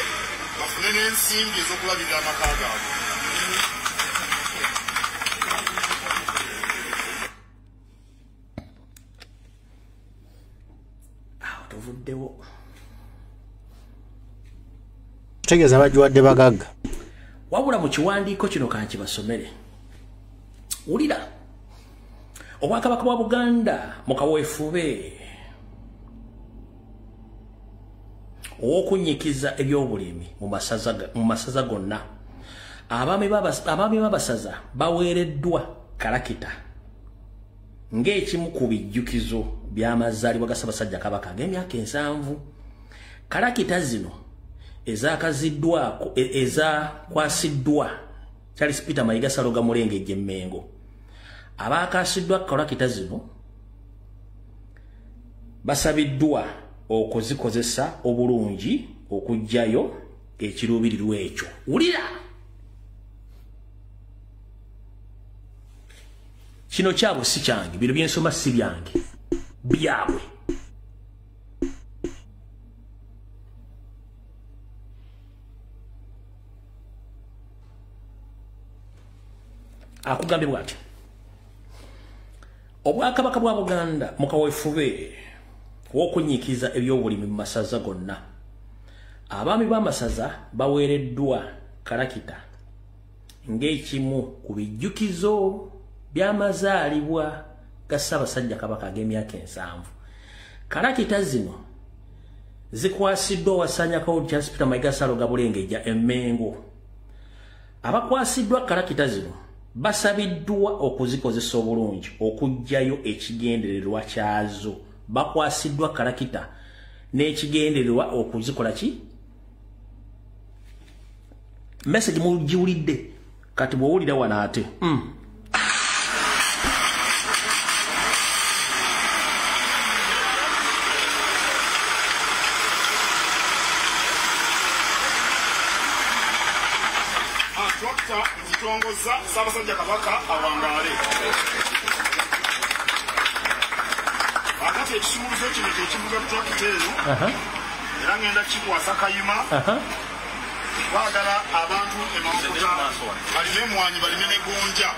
bafune n'ensimbi ez'okulabirira amaka gaabwe. Awo tuvuddewo. Kitegeeza bagiwadde bagagga. Wabula mu kiwandiiko kino kankibasomere. Wulira. Obwakabaka bwa Buganda mu kaweefube ow'okunyikiza ebyobulimi mu masaza gonna, abaami b'abasaza baweereddwa kalakita ng'ekimu ku bijjukizo by'amazaalibwa ga Ssaabasajja Kabaka ag'emyaka 70. Kalakita zino ezakwasiddwa Charles Peter Mayiga Saloga Mulengejje Mmengo. Abaakasiddwa kalakita zino basabiddwa okuzikozesa obulungi okuggyayo ekiruubirirwa ekyo. Wulira! Kino kyabwe si kyange, bino byensoma si byange, byabwe. Akugambye bw'ati: Obwakabaka bwa Buganda mu kaweefube w'okunyikiza ebyobulimi mu masaza gonna, abaami b'amasaza baweereddwa kalakita ng'ekimu ku bijjukizo by'amazaalibwa ga Ssaabasajja Kabaka ag'emyaka 70. Kalakita zino zikwasiddwa Wassanyakawo Charles Peter Mayiga Saloga Bulengejja e Mmengo. Abakwasiddwa kalakita zino basabiddwa okuzikozesa obulungi okuggyayo ekigendererwa kyazo. Bakwasiddwa kalakita n'ekigendererwa okuzikola ki? Message mugiwulidde. Kati bw'owulira wano ate Tractor nzitongoza Ssaabasajja Kabaka awangaale. Akati ekisumuluzo kino kye kivuga tractor eno, era ngenda kikwasa Kayima. Baagala abantu e Mawokota balime emmwanyi, balime ne gonja,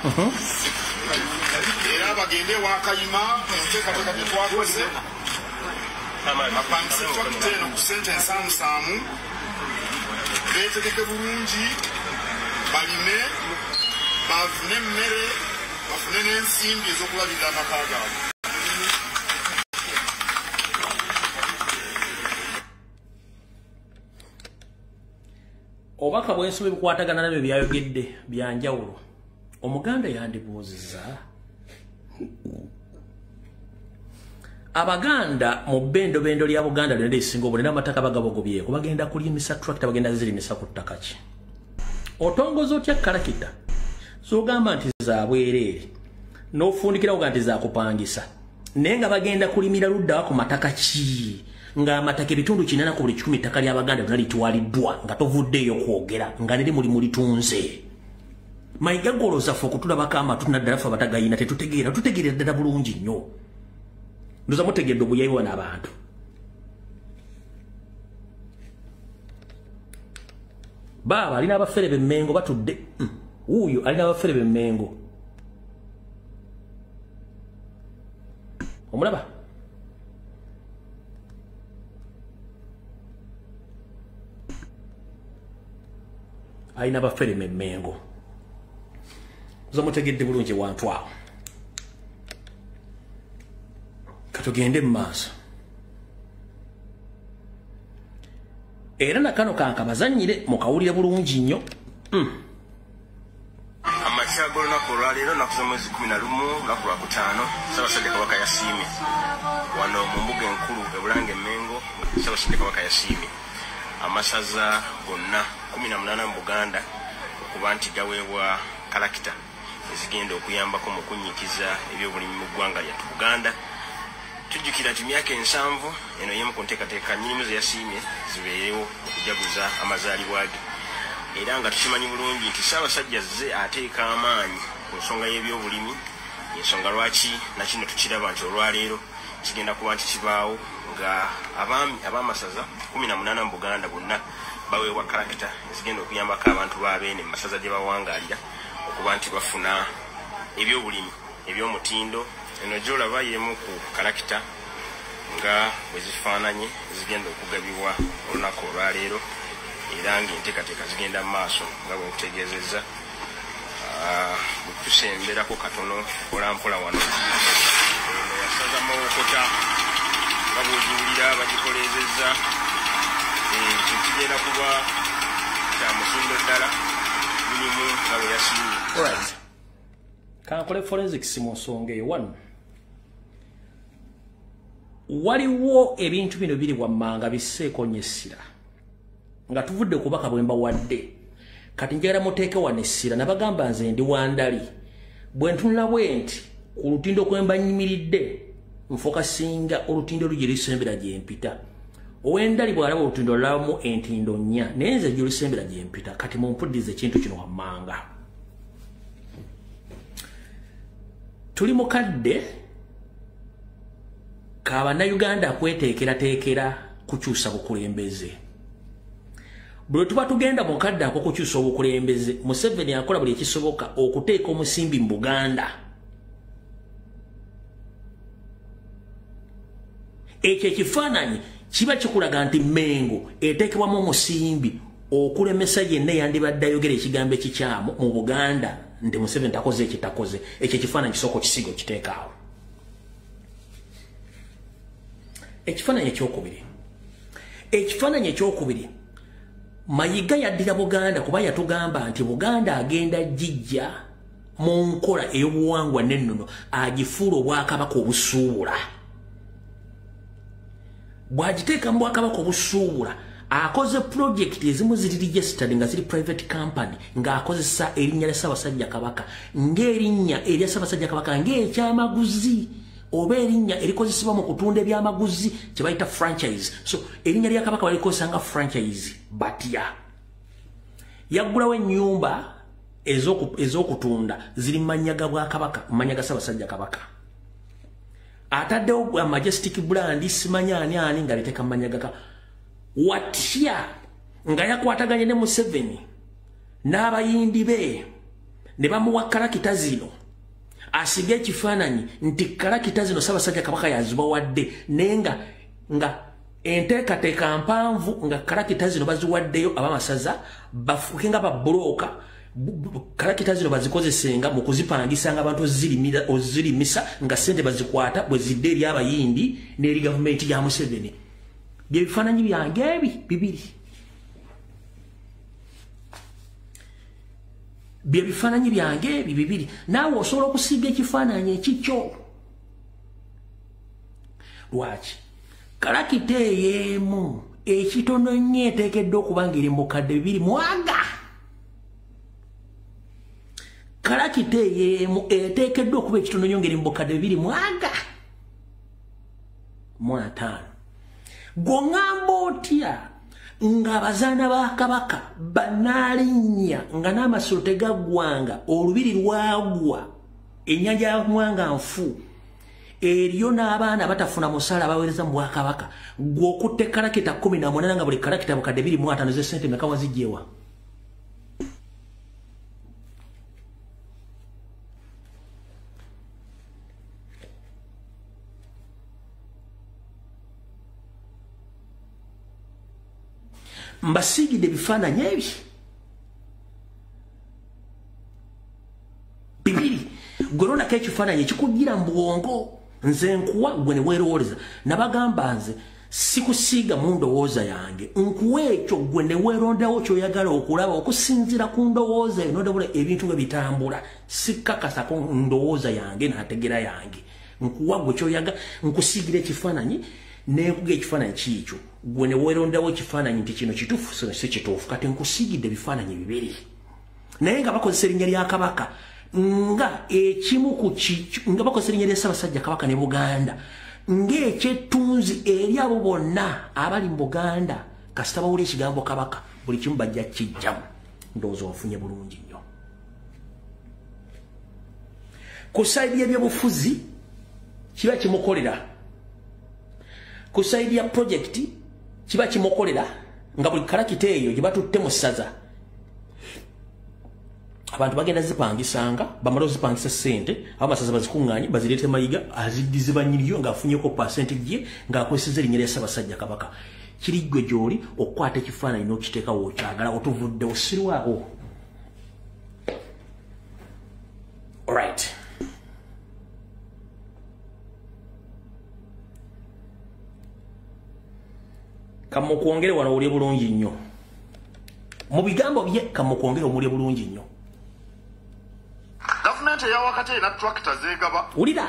era bagende ewa Kayima enteekateeka gye twakoze bapangise tractor eno ku ssente ensaamusaamu, beetegeke bulungi, balime, bafune emmere, bafune n'ensimbi ez'okulabirira amaka gaabwe. Obubaka bw'ensobi bukwatagana nabyo byayogedde bya njawulo. Omuganda yandibuuzizza Abaganda mu bbendobendo lya Buganda lyonna erisinga obunene, amataka bagabogobyeko, bagenda kulimisa tractor, bagenda zirimisa ku ttaka ki? Otongoza otya kalakita z'ogamba nti za bwereere n'ofundikirawo ga nti zakupangisa, naye nga bagenda kulimira ludda ku mataka ki? Ng'amataka ebitundu 8 ku buli 1 ettaka ly'Abaganda lyonna litwaliddwa nga tovuddeeyo kwogera, nga neri muli mulitunze. Mayiga golooza ffe okutulabako amatu naddala ffe abatagayina tetutegeera, tutegeerera ddala bulungi nnyo. Ndoza mutegedde obuyayi bwano abantu. Baaba alina abafere b'Emmengo batudde. Wuuyo alina abafere b'Emmengo. Omulaba? Alina abafere b'Emmengo. Mutegedde bulungi wantu awo. Katugende mu maaso. Era na kano kankabazannyire mukawulire bulungi nnyo. Amakya g'olunaku olwaleero nnaku z'omwezi 11 lunaku lwa 5 Ssaabasajja Kabaka yasiimye wano mu mbuga enkulu e Bulange Mmengo. Ssaabasajja Kabaka yasiimye amasaza gonna 18 mu Buganda okuba nti gaweebwa kalakita ezigenda okuyambako mu kunnyikiza ebyobulimi mu ggwanga lyattu Buganda. Tujjukira nti myaka 70 eno y'emu ku nteekateeka nnyinimu ze yasiimye zibeerewo okujaguza amazaalibwa ge, era nga tukimanyi bulungi nti Ssaabasajja azze ateeka amaanyi ku nsonga y'ebyobulimi. Ensonga lwaki nakino tukiraba nti olwaleero kigenda kuba nti kibaawo nga abaami ab'amasaza 18 mu Buganda bonna baweebwa kalakita ezigenda okuyambako abantu ba Beene mu masaza gye bawangaalira okuba nti bafuna ebyobulimi eby'omutindo. Eno gy'olaba y'emu ku kalakita nga bwe zifaananye ezigenda okugabibwa olunaku olwaleero, era ng'enteekateeka zigenda mu maaso nga bwe nkutegeezezza. Bwe tusemberako katono mpolampola wano, eno yasaza Mawokota nga bw'ogiwulira bagikoleezezza. Ekyo kigenda kuba kya mutindo ddala, mirimu nga bwe yasiimye. Alright. Kankole forensics mu nsonga eyo. Wano waliwo ebintu bino biri wammanga bisseeko nnyo essira nga tuvudde ku bubaka bwe mbawadde. Kati njagala muteeke wano essira. Nabagamba nze ndi wandali, bwe ntunula bwe nti ku lutindo kwe mba nnyimiridde nfokasinga olutindo lugye lusembera gye mpita. Ow'endali bw'alaba olutindo lulabamu entindo 4, naye nze gye lusembera gye mpita. Kati mumpulirize ekintu kino wammanga. Tuli mu kadde ka Bannayuganda kweteekerateekera kukyusa bukulembeze. Bwe tuba tugenda mu kadde ak'okukyusa obukulembeze, Museveni akola buli ekisoboka okuteeka omusimbi mu Buganda. Ekyo ekifaananyi kiba kikulaga nti Mmengo eteekebwamu omusimbi okulemesa yenna yandibadde ayogera ekigambo ekikyamu mu Buganda nti Museveni takoze ekitakoze. Ekyo ekifaananyi kisooka okisiga okiteekaawo. Ekifaananyi ekyokubiri, ekifaananyi ekyokubiri, Mayiga yaddira Buganda kuba yatugamba nti Buganda agenda gijja mu nkola ey'obuwangwa n'ennono agifuula obwakabaka obusuubula. Bw'agiteeka mu bwakabaka obusuubula, akoze project ezimu ziri registered nga ziri private company ng'akozesa erinnya lya Ssaabasajja Kabaka ng'erinnya erya Ssaabasajja Kabaka ng'ekyamaguzi oba erinnya erikozesebwa mu kutunda ebyamaguzi kye bayita franchise. So erinnya lya Kabaka balikozesa nga franchise. Batya yaggulawo ennyumba ez'okutunda ziri mu mannya ga bwakabaka, mu mannya ga Ssaabasajja Kabaka. Ataddewo majestic brand simanyi ani ani nga liteeka mu mannya ga. Watya nga yakwataganye ne Museveni n'abayindi be ne bamuwa kalakita zino asiga ekifaananyi nti kalakita zino Ssaabasajja Kabaka yazibawadde, naye nga enteekateeka mpanvu nga kalakita zino baziwaddeyo ab'amasaza bafuuke nga babbulooka. Kalakita zino bazikozesenga mu kuzipangisanga abantu ozirimisa nga ssente bazikwata bwe zidde eri abayindi n'eri gavumenti ya Museveni. Bye bifaananyi byange ebi bibiri, bye bifaananyi byange ebi bibiri. Naawe osobola okusiiga ekifaananyi ekikyo. Lwaki kalakita ey'emu ekitono nnyo eteekeddwa okuba ng'eri mu bukadde 2 Kalakita ey'emu eteekeddwa okuba ekitono nnyo ng'eri mu bukadde 205. Gw'oŋŋamba otya ng'abazaana ba Kabaka banaalinnya nga n'amasiro tegaggwanga, olubiri lwagwa, ennyanja ya Mwanga nfu, eriyo n'abaana batafuna musaala abaweereza mu bwakabaka, gw'okutte kalakita 18 nga buli kalakita bukadde 25 z'essente meka wazigyewa? Mbasiigidde ebifaananyi ebyo bibiri. Gwe lonako ekifaananyi ekikugira mu bwongo, nze nkuwa gwe ne weerowooleza. Nabagamba nze sikusiiga mu ndowooza yange, nkuwa ekyo gwe ne weerondawo ky'oyagala okulaba okusinziira ku ndowooza eyo n'ondabula ebintu bwe bitambula. Sikkakasako ndowooza yange n'ategeera yange, nkuwa gwe ky'oyagala, nkusiigira ekifaananyi nenkuga ekifaananyi kiikyo gwe ne weerondawo ekifaananyi nti kino kituufu kino si kituufu. Kati nkusiigidde ebifaananyi bibiri, naye nga bakozesa erinnya lya Kabaka nga ekimu ku nga bakozesa erinnya lya Ssaabasajja Kabaka ne Buganda ng'ekyettunzi eri abo bonna abali mu Buganda. Kasita bawulira ekigambo Kabaka buli kimu bajja kijjamu. Ndowooza ofunye bulungi nnyo. Ku sayidi y'ebyobufuzi kiba kimukolera, ku sayidi ya projekiti kiba kimukolera, nga buli kalakita eyo gye batutte mu ssaza abantu bagenda zipangisanga, bamala ozipangisa ssente, abamasaza bazikuŋŋaanye bazireete Mayiga aziddize bannyiniyo ng'afunyeko pasenti ye ng'akozesezza erinnya lya Ssaabasajja Kabaka. Kiri ggwe gy'oli okukwata ekifaananyi n'okiteeka w'okyagala, otuvudde osirwawo. Alright. Kamukwongere wano owulire bulungi nnyo. Mu bigambo bye kamukwongere owulire bulungi nnyo. Gavumenti eya wakati erina tractor zeegaba. Wulira.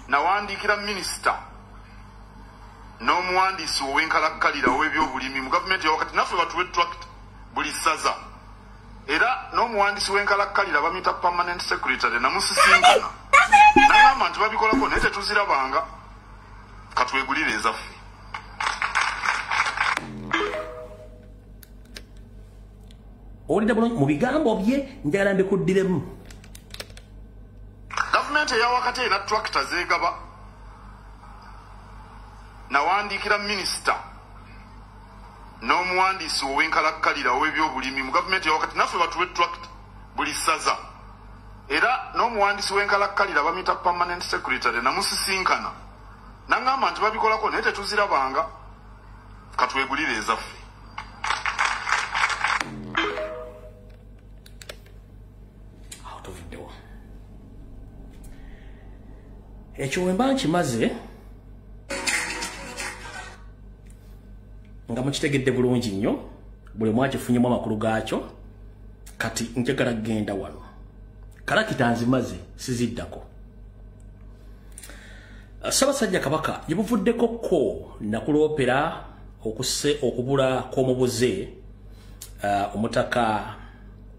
Nawandiikira minisita n'omuwandiisi ow'enkalakkalira ow'ebyobulimi mu gavumenti eya wakati, naffe batuwe tractor buli ssaza. Era n'omuwandiisi w'enkalakkalira bamuyita permanent secretary, namusisinkana n'agamba nti babikolako naye tetuzirabanga, katwegulire ezaffe. Owulira bulungi mu bigambo bye, njagala mbikuddiremu. Gavumenti eya wakati erina tractor zeegaba. Nawandiikira minisita n'omuwandiisi ow'enkalakkalira ow'ebyobulimi mu gavumenti eya wakati, naffe batuwe tractor buli ssaza. Era n'omuwandiisi w'enkalakkalira bamuyita permanent secretary, namusisinkana n'agamba nti babikolako naye tetuzirabanga, katwegulire ezaffe. Tuvuddewo. Ekyo wemba nkimaze nga mukitegedde bulungi nnyo, buli omu akifunyemu amakulu gaakyo. Kati njagala kugenda wano. Kalakita nzimaze siziddako. Ssaabasajja Kabaka gye buvuddeko ko nakuloopera okubula kw'omubuze omutaka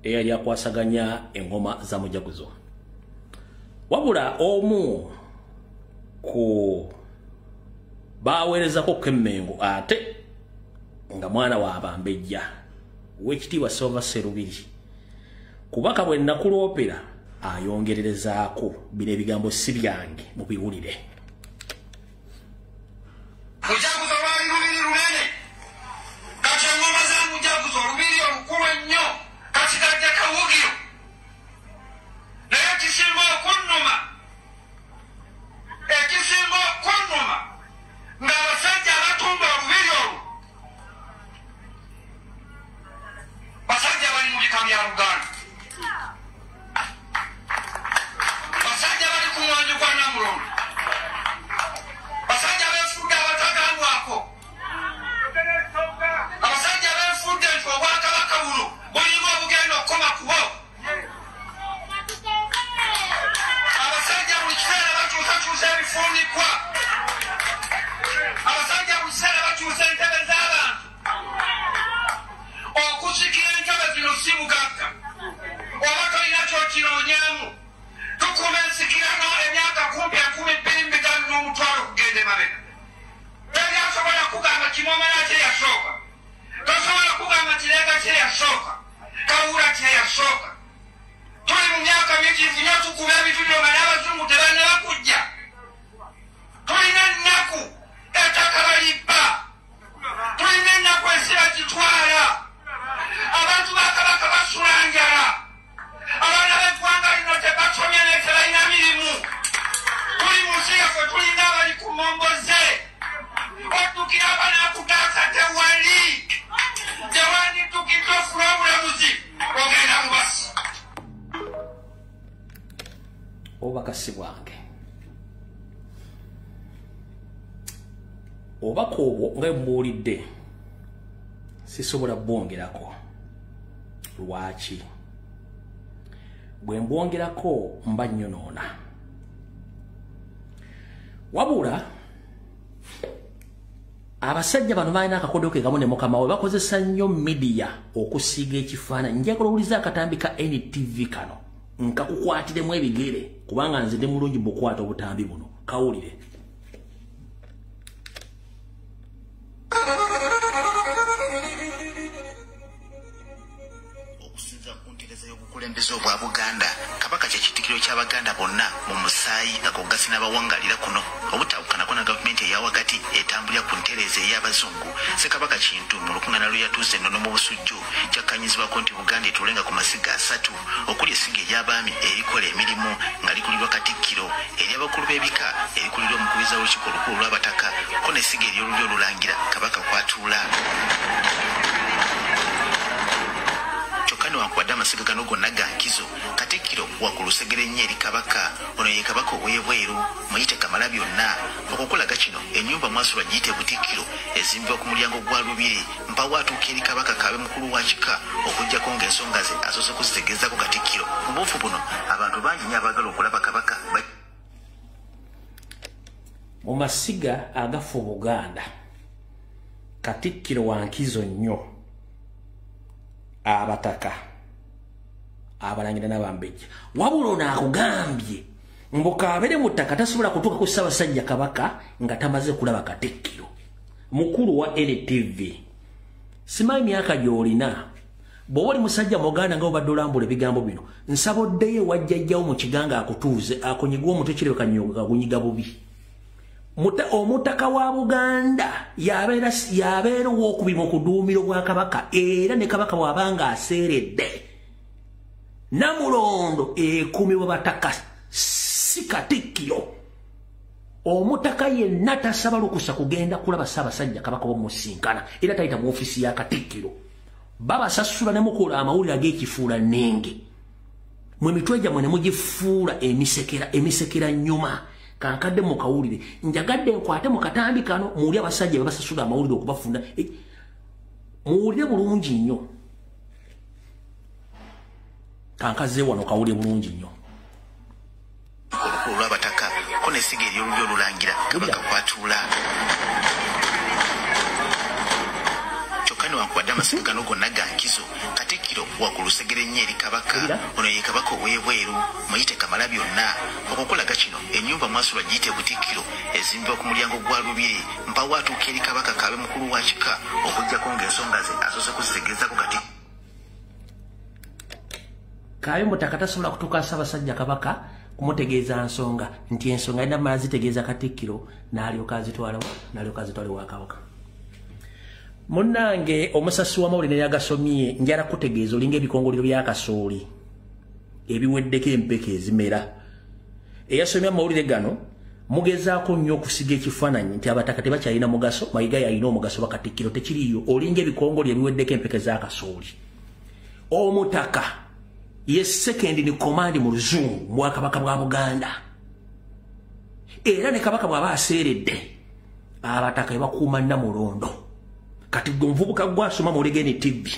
eyali akwasaganya engoma za mujaguzo. Wabula omu ku baweerezako kemmengo ate nga mwana wa Bambejja w'ekitiibwa Silver Sserubiri, kubaka bwe nakuloopera ayongererezaako bino ebigambo si byange, mubiwulire. Mujaguzo lwali lubiri lunene, kati engoma za mujaguzo olubiri olukulu ennyo kati kajja kawugiro. Naye ekisinga okunnuma, ekisinga okunnuma ng'abasajja abatumba olubiri olwo basajja bali mu bika bya Buganda, basajja bali ku mwanjo gwa Namulondo, basajja beefudde abatagambwako, abasajja beefudde nti obwakabaka buno bulinga obugenda okukoma ku bo. Abasajja buli kiseera bakyusakyusa ebifundikwa, abasajja buli kiseera bakyusa entebe z'abantu. Okusikira entebe zino si bugagga, oba tolina ky'okinoonyaamu. Tukuma ensikirano emyaka kumpi 2005 n'omutwalo okugenda emabega. Teri asobola kugamba Kimomera kye yasooka, tosobola kugamba Kirenga kye yasooka, Kawuula kye yasooka. Tuli mu myaka mingi nnyo tukuba ebintu bino nga n'abazungu tebannaba kujja. Tulina ennaku, ettaka balibba, tulina ennaku ensi bagitwala, abantu ba Kabaka basula njala, abaana b'eggwanga lino tebasomye naye tebalina mirimu. Tuli mu nsi yaffe tulina abali ku momboze, oddukira abaana akutaasa tewali. Obubaka si bwange. Obubaka obwo nga mbuulidde sisobola bwongerako. Lwaki? Bwe mbwongerako mba nnyonoona. Wabula abasajja bano balina akakodo ke kamu ne mukama we, bakozesa nnyo media okusiiga ekifaananyi. Njagala owulize akatambi ka NTV kano nkakukwatiremu ebigere, kubanga nze ndi mulungi mu kukwata obutambi buno. Kawulire. Okusinza ku ntereeza y'obukulembeze obwa Buganda, Kabaka kye kitikiro ky'Abaganda bonna mu musaayi nga kogasi n'abawangalira kuno. Obutawukanako na gavumenti eya wakati etambulira ku ntereeza ey'Abazungu. Ssekabaka Kintu mu lukuŋŋaana lwe yatuuza ennono mu Busujju kyakkanyizibwako nti Buganda etuulenga ku masiga asatu, okuli essiga ery'abaami erikola emirimu nga likulirwa Katikkiro, ery'abakulu b'ebika erikulirwa omukubiriza w'Olukiiko Olukulu olw'Abataka, ko n'essiga ery'olulyo olulangira Kabaka kw'atuula. Kyokka newankubadde amasiga gano gonna ga nkizo, Katikkiro wa ku lusegere nnyo eri Kabaka. Ono ye Kabaka ow'ebweru, muyite Kamala byonna. Okukulaga kino, ennyumba mwasulwa giyite Butikkiro, ezimbibwa ku mulyango gwa Lubiri. Mpawo atuuka eri Kabaka kaabe mukulu wa kika, okuggyako ng'ensonga ze asoose kuzitegeezaako Katikkiro. Mu buufu buno abantu bangi nnyo abaagala okulaba Kabaka. Mu masiga agafa Buganda, Katikkiro wa nkizo nnyo abataka, abalangira n'abambejja. Wabula ono akugambye mbu kaabere mu ttaka tasobola kutuuka ku Ssaabasajja Kabaka nga tamaze kulaba Katikkiro. Mukulu wa NTV, simanyi myaka gy'olina, bw'oba oli musajja Muganda nga obadde olambula ebigambo bino, nsaba oddeyo ewa jjajjawo mu kiganga akutuuze, akunyige omutwe kirabika agunyiga bubi. Omutaka wa Buganda yabeera ow'okubiri mu kuduumira obwakabaka, era ne Kabaka bw'abanga aseeredde Namulondo ekuumibwa bataka, si Katikkiro. Omutaka yenna tasaba lukusa kugenda kulaba Ssaabasajja Kabaka omusinkana, era tayita mu ofiisi ya Katikkiro. Babasasula ne mukola amawulire ag'ekifuula nnenge, mwe mitwe gyammwe ne mugifuula emisekera, emisekera nnyuma. Kankadde mukawulire, njagadde nkwate mu katambi kano muwulire abasajja babasasula amawulire okubafunda. Muwulire bulungi nnyo. Kankaze wano kawulire bulungi nnyo. Olukulu lw'Abataka ko n'essiga ery'olulyo olulangira Kabaka kw'atuula. Kyokka newankubadde amasiga gano gonna ga nkizo, Katikkiro wa ku lusegere nnyo eri Kabaka. Ono ye Kabaka ow'ebweru, muyite Kamala byonna. Okukulaga kino, ennyumba mwasulwa giyite Butikkiro, ezimbibwa ku mulyango gwa Lubiri. Mpawo atuuka eri Kabaka kaabe mukulu wa kika, okuggyako ng'ensonga ze asoose kuzitegeezaako Katikkiro. Kaabe mutaka tasobola kutuuka Ssaabasajja Kabaka kumutegeeza nsonga, nti ensonga alina mmala zitegeeza Katikkiro n'alyoka azitwala, n'alyoka azitwala ewa Kabaka. Munnange omusasi w'amawulire yagasomye, njala kutegeeza olinga ebikongoliro bya kasooli ebiweddeko empeke ezimera. Eyasomye amawulire gano mugezaako nnyo okusiga ekifaananyi nti abataka tebakyalina mugaso, Mayiga yalina omugaso, Bakatikkiro tekiriiyo. Olinga ebikongoliro ebiweddeko empeke za kasooli. Omutaka ye second in command mu Luzungu mu Bwakabaka bwa Buganda, era ne Kabaka bw'aba aseeredde abataka bakuuma Namulondo. Kati gwe omuvubuka gwasoma mu Legeni TV,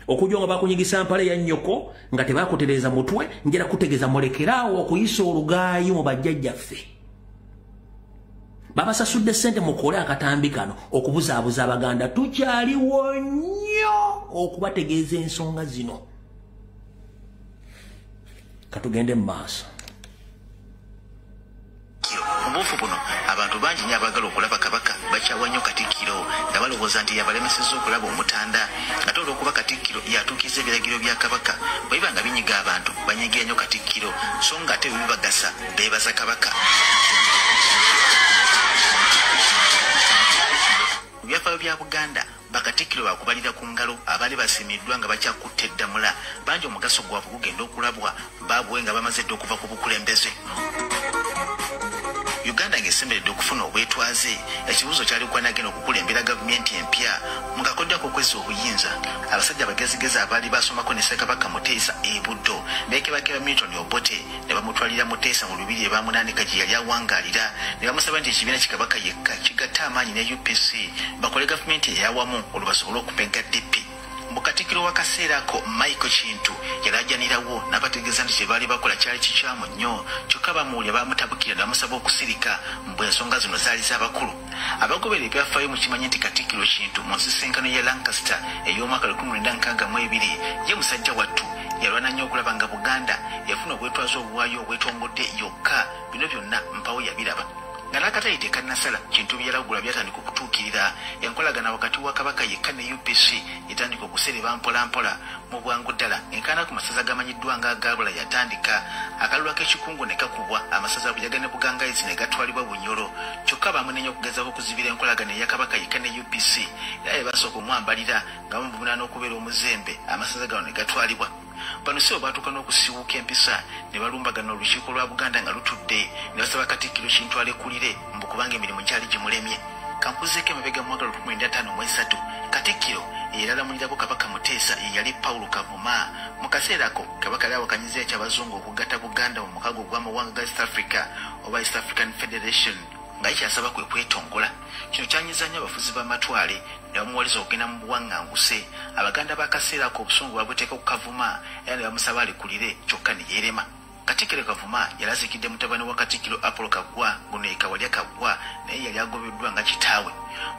okujja nga bakunyigisa mpale ya nnyoko nga tebakutereeza mutwe, njera kutegeeza mulekeraawo okuyisa olugaayi mu bajjajjaffe. Babasasudde ssente mukole akatambi kano okubuzaabuza Abaganda. Tukyaliwo nnyo okubategeeza ensonga zino. Katugende mu maaso. Mu buufu buno abantu bangi nnyo abaagala okulaba Kabaka bakyawa nnyo Katikkiro nga balowooza nti yabalemesezza okulaba omutanda. Ate olw'okuba Katikkiro yatuukiriza ebiragiro bya Kabaka, bwe biba nga binyiga abantu banyigira nnyo Katikkiro, so nga ate bwe bibagasa beebaza Kabaka. Mu byafaayo bya Buganda, bakatikkiro bakubalira ku ngalo abaali basiimiddwa nga bakyakutte eddamula. Bangi omugaso gwabwe gugenda okulabwa baabwe nga bamaze dda okuva ku bukulembeze. Uganda ng'esemberedde okufuna obwetwaze, ekibuuzo kyali kwanagenda okukulembera gavumenti empya mu kakodyo ak'okwezza obuyinza. Abasajja abagezigezi abaali basomako ne Ssekabaka Muteesa e Buddo beekebakeba Milton Obote ne bamutwalira Muteesa mu lubiri e Bamunaanika gye yali awangaalira, ne bamusaba nti ekibiina ki Kabaka yekka kigatte amaanyi ne UPC bakole gavumenti eyawamu olwo basobole okumegga DP. Mu Katikkiro w'akaseera ako Michael Kintu yalajanirawo n'abategeeza nti kye baali bakola kyali kikyamu nnyo, kyokka bamuwulya baamutabukira ne bamusaba okusirika mbu ensonga zino zaali z'abakulu. Abagoberera ebyafaayo mukimanyi nti Katikkiro Kintu mu nsisinkano ya Lancaster ey'omwaka 1962 ye musajja wattu yalwana nnyo okulaba nga Buganda yafuna obwetwaze obwayo obwetongodde yokka. Bino byonna mpawo yabiraba. Nga n'akatale tekannasala, Kintu byalagula byatandika okutuukirira. Enkolagana wakati wa Kabaka yekka ne UPC etandika okusereba mpolampola mu bwangu ddala. Enkaana ku masaza gamanyiddwa nga Agabula yatandika, akalulu ak'ekikungu ne kakubwa, amasaza Buyaga ne Bugangaizi ne gatwalibwa Bunyoro. Kyokka bamunenya okugezaako okuzibira enkolagana eya Kabaka yekka ne UPC, era be basooka omwambalira nga bamuvunaana okubeera omuzembe, amasaza gano ne gatwalibwa. Bano si bwe baatuuka n'okusiiwuuka empisa ne balumbagana olukiiko lwa Buganda nga lutudde, ne basaba Katikkiro Kintu alekulire mbu kubanga emirimu gyali gimulemye. Kankuzeeko emabega mu mwaka 1953, Katikkiro eyalalamulirako Kabaka Muteesa ye yali Paulo Kavuma. Mu kaseera ako Kabaka yali awakanyiza eky'Abazungu okugatta Buganda mu mukago gw'amawanga ga East Africa oba East African Federation, nga ye kyasaba kwe kwetongola. Kino kyanyiza nnyo abafuzi b'amatwale ne bamuwaliza okugenda mu buwaŋŋanguse. Abaganda b'akaseera ako obusungu babuteeka ku Kavuma era ne bamusaba alekulire, kyokka ne yeerema. Katikkiro Kavuma yalazikidde mutabani wa Katikkiro Apollo Kaggwa, guno ye Kawalya Kaggwa, naye yali agobeddwa nga kitaawe.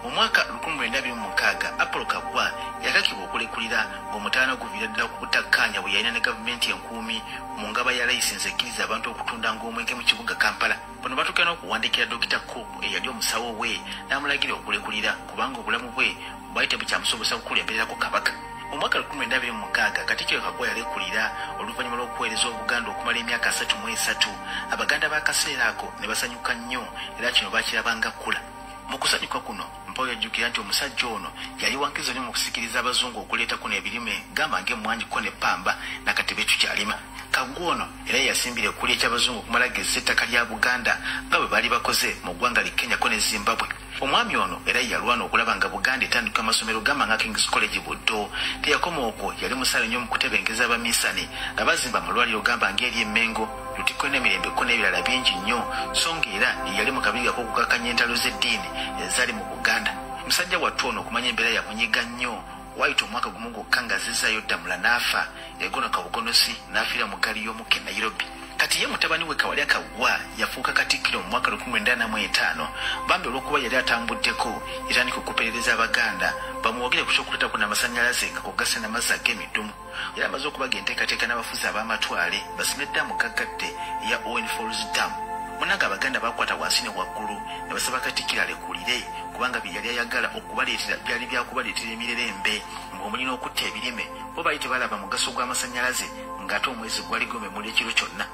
Mu mwaka 1926 Apollo Kaggwa yakakibwa okulekulira ng'omutawaana guviira ddala ku butakkaanya bwe yalina ne gavumenti enkuumi mu ngaba ya layisinsi ekkiriza abantu okutundanga omwenge mu kibuga Kampala. Bano batuuka n'okuwandiikira Dr. Cook eyali omusawo we n'amulagira okulekulira kubanga obulamu bwe bwali tebukyamusobozesa kukulembererako Kabaka. Mu mwaka 1926 Katikkiro Kaggwa yalekulira oluvannyuma lw'okuweereza Obuganda okumala emyaka 33. Abaganda b'akaseera ako ne basanyuka nnyo era kino bakirabanga kkula. Mu kusanyuka kuno mpawo yajjukira nti omusajja ono yali wankizo nnyo mu kusikiriza Abazungu okuleeta kuno ebirime gamba ng'emmwanyi ko n'eppamba nakati betukyalima. Kaggwa ono era yasimbira ekkuli eky'Abazungu okumala gezza ettaka lya Buganda nga bwe baali bakoze mu ggwanga li Kenya ko ne Zimbabwe. Omwami ono era yalwana okulaba nga Buganda etandika amasomero gamba nga King's College Buddo. Teyakoma okwo, yali musale nnyo mu kutebenkeza abamisani nga bazimba amalwaliro gamba ng'eri e Mmengo, Lutikko n'Emirembe ko n'ebirala bingi nnyo, so nga era yali mu kabiri ak'okukakanya entalo z'eddiini ezaali mu Buganda. Musajja wattu ono okumanya embeera yamunyiga nnyo. Waayita omwaka gumu gwokka nga azzizaayo Ddamula n'afa, yagonoka bugonosi n'afiira mu ggaali y'omukka e Nairobi. Kati ye mutabani we Kawalya Kaggwa yafuuka Katikkiro mu mwaka 1945. Bambi olw'okuba yali atambuddeko, yatandika okuperereza Abaganda bamuwagire ku ky'okuleeta kuno amasannyalaze nga kogase n'amazzi ag'emidumu. Yali amaze okubaga enteekateeka n'abafuzi ab'amatwale basime ddaamu gaggadde eya Owen Falls Dam. Munnange Abaganda bakwata wansi ne waggulu ne basaba Katikkiro alekulire kubanga bye yali ayagala okubaleetera byali byakubaleetera emirerembe ng'omuli n'okutta ebirime. Bo baali tebalaba mugaso gw'amasannyalaze ng'ate omwezi gwali gumemula ekiro kyonna.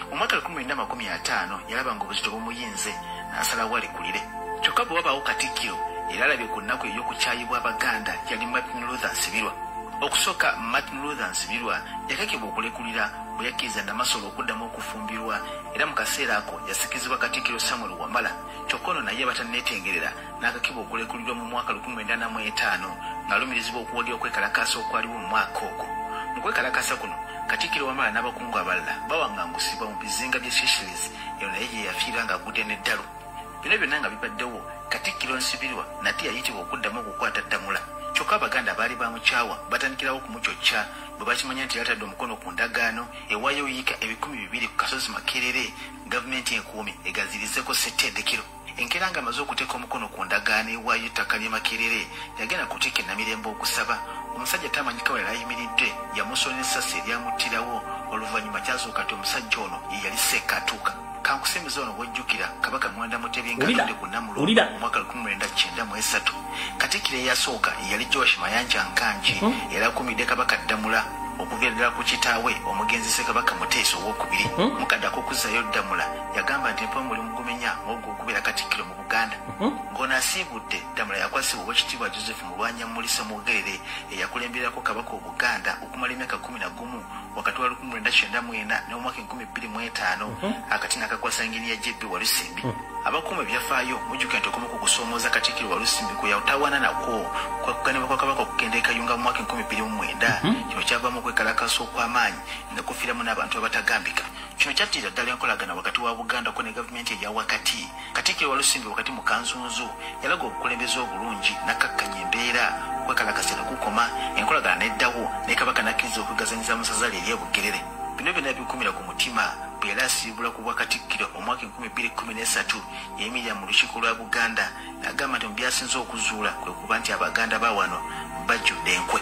Mu mwaka 1950 yalaba ng'obuzito bumuyinze n'asalawo alekulire. Kyokka bwe wabaawo Katikkiro era alabye ku nnaku ey'okukyayibwa Abaganda yali Martin Luther Nsibirwa. Okusooka Martin Luther Nsibirwa yakakibwa okulekulira bwe yakkiriza Namasolo okuddamu okufumbirwa, era mu kaseera ako yasikizibwa Katikkiro Samuel Wamala. Kyokka ono naye batanneetengerera n'akakibwa okulekulirwa mu mwaka 1995 ng'alumirizibwa okuwagira okwekalakaasa okwaliwo mu mwaka ogwo. Mu kwekalakaasa kuno Katikkiro Wamala n'abakungu abalala bawaŋŋangusibwa mu bizinga by'e Seychelles, eno naye gye yafiira ng'agudde n'eddalu. Bino byonna nga bibaddewo, Katikkiro Nsibirwa nate yayitibwa okuddamu okukwata Ddamula. Kyokka Abaganda baali bamukyawa, batandikirawo okumucocca bwe bakimanya nti yatadde omukono ku ndagaano ewaayo yiika 2,000 ku kasozi Makerere gavumenti enkuumi egazirizeko ssettendekero. Enkeera ng'amaze okuteeka omukono ku ndagaano ewaayo ettaka ly'e Makerere, yagenda kuteeka Enamirembe okusaba. Omusajja tamanyika we yali ayimiridde yamusona essasi eryamuttirawo. Oluvannyuma kyazuuka nti omusajja ono ye yali Seekatuuka. Kankusemeza ono bw'ojjukira Kabaka Mwenda Mutebi ng'atudde ku Namulondo mu mwaka 1993. Katikkiro eyasooka yali Joash Mayanja Nkangi, era akumidde Kabaka Ddamula okuviira ddala ku kitaawe omugenzi Ssekabaka Muteesa Owokubiri. Mukadde ak'okuzzaayo Ddamula yagamba nti mpa omulimu gumenya ng'ogw'okubeera Katikkiro mu Buganda. Ng'ono asiibudde Ddamula, yakwasibwa Oweekitiibwa Joseph Mulwanyammuli Ssemwogerere eyakulemberako Kabaka Obuganda okumala emyaka 11 wakati wa 1994 n'omwaka 2005, akati n'akakwasa Inginiya JB Walusimbi. Abakuuma ebyafaayo mujjukira nti okumu ku kusoomooza Katikkiro Walusimbi kwe yatawaana nakwo kwe kuganibwa kwa Kabaka okugenda e Kayunga mu mwaka 2009. Kino kyavaamu okwekalakaasa okw'amaanyi nga kufiiramu n'abantu abatagambika. Kino kyattirira ddala enkolagana wakati wa Buganda ko ne gavumenti eya wakati. Katikkiro Walusimbi wakati mu kanzunzu yalaga obukulembeze obulungi n'akkakkanya embeera, okwekalakaasa ne kukoma, enkolagana n'eddawo, ne Kabaka n'akkiriza okwegazanyiza mu ssaza lye ery'e Bugerere. Bino byonna bikumira ku mutima bwe yali asiibula ku bwakatikkiro omwaka 2013. Yayimirira mu lukiiko lwa Buganda n'agamba nti mu byasinze okuzuula kwe kuba nti Abaganda ba wano bajjudde enkwe.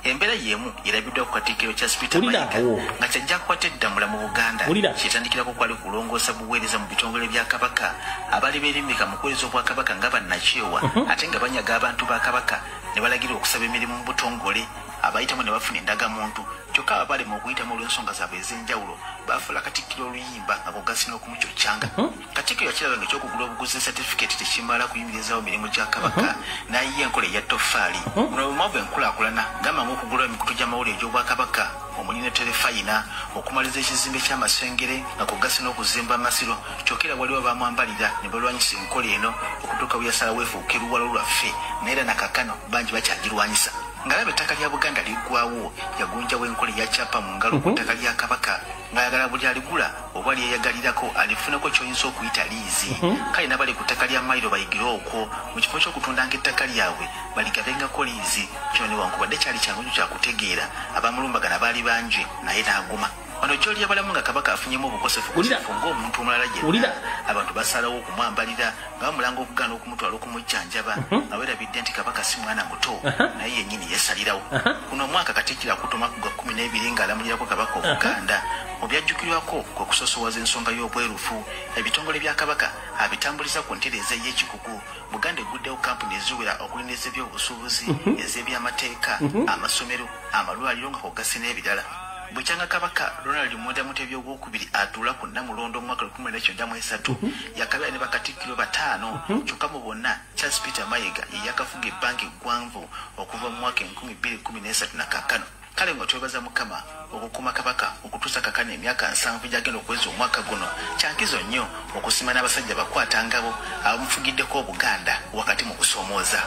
Embeera y'emu erabiddwa ku Katikkiro Charles Peter Wulira Mayiga awo. nga kyajja kukwata eddamula mu Buganda. Wulira. Kyetandikirako kwali kulongoosa buweereza mu bitongole bya Kabaka abaali beerimbika mu kuweereza Obwakabaka nga bannakyewa, ate nga banyaga abantu ba Kabaka, ne balagira okusaba emirimu mu butongole, abayitamu ne bafuna endagamuntu, kyokka abalema okuyitamu olw'ensonga zaabwe ez'enjawulo bafuula Katikkiro oluyimba nga kugasi n'okumucoccanga. Katikkiro yakiraba nga ekyokugula obuguzi certificate tekimala kuyimirizaawo mirimu gya Kabaka, n'ayiya enkola eya toffaali. Muno bwe mwava enkulaakulana, gamba ng'okugula emikutu gy'amawulire egy'Obwakabaka omuli ne terefayina, okumaliza ekizimbe ky'amasengere nga kugasi n'okuzimba amasiro. Kyokka era waliwo abamwambalira ne balwanyisa enkola eno okutuuka bwe yasalawo efuuka eruwalo lwaffe, naye era nakakano bangi bakyagirwanyisa. Ng'alaba ettaka lya Buganda liggwawo, yagunjawo enkola eya kyapa mu ngalo ku ttaka lya Kabaka, ng'ayagala buli aligula oba lyeyagalirako alifuneko ky'oyinza okuyita liizi. Kale n'abali ku ttaka lya mayiro bayigire okwo, mu kifo ky'okutundanga ettaka lyabwe baligabengako liizi. Kino newankubadde kyali kyangu nnyo kyakutegeera, abamulumbagana baali bangi, naye n'aguma. Wano gy'oli abalamu nga Kabaka afunyemu obukosefu Wulira. kosefu ng'omuntu omulala Wulira. yenna, abantu basalawo okumwambalira nga bamulanga okugaana okumutwala okumujjanjaba, nga weerabidde nti Kabaka si mwana muto, naye yennyini yeesalirawo. Kuno omwaka Katikkiro akutte omwaka gwa 12 ng'alamulirako Kabaka Obuganda. Mu byajjukirwako kwe kusosowaza ensonga y'obwerufu, ebitongole bya Kabaka abitambuliza ku ntereeza ey'ekikugu. Buganda eguddewo kampuni eziwera okuli n'ez'ebyobusuubuzi, ez'ebyamateeka, amasomero, amalwaliro nga kw'ogasse n'ebirala. Bukyanga Kabaka Ronald Muwenda Mutebi Ogwokubiri atuula ku Nnamulondo mu mwaka 1993, yakabeera ne bakatikkiro bataano, kyokka mu bonna Charles Peter Mayiga ye yakafuga ebbanga eggwanvu okuva mu mwaka 2013 na kaakano. Kale nga twebaza Mukama okukuuma Kabaka okutuusa kakano emyaka 70 gyagenda okuweza omwaka guno. Kyankizo nnyo okusima n'abasajja bakwatangabo abamufugiddeko Obuganda wakati mu kusoomooza.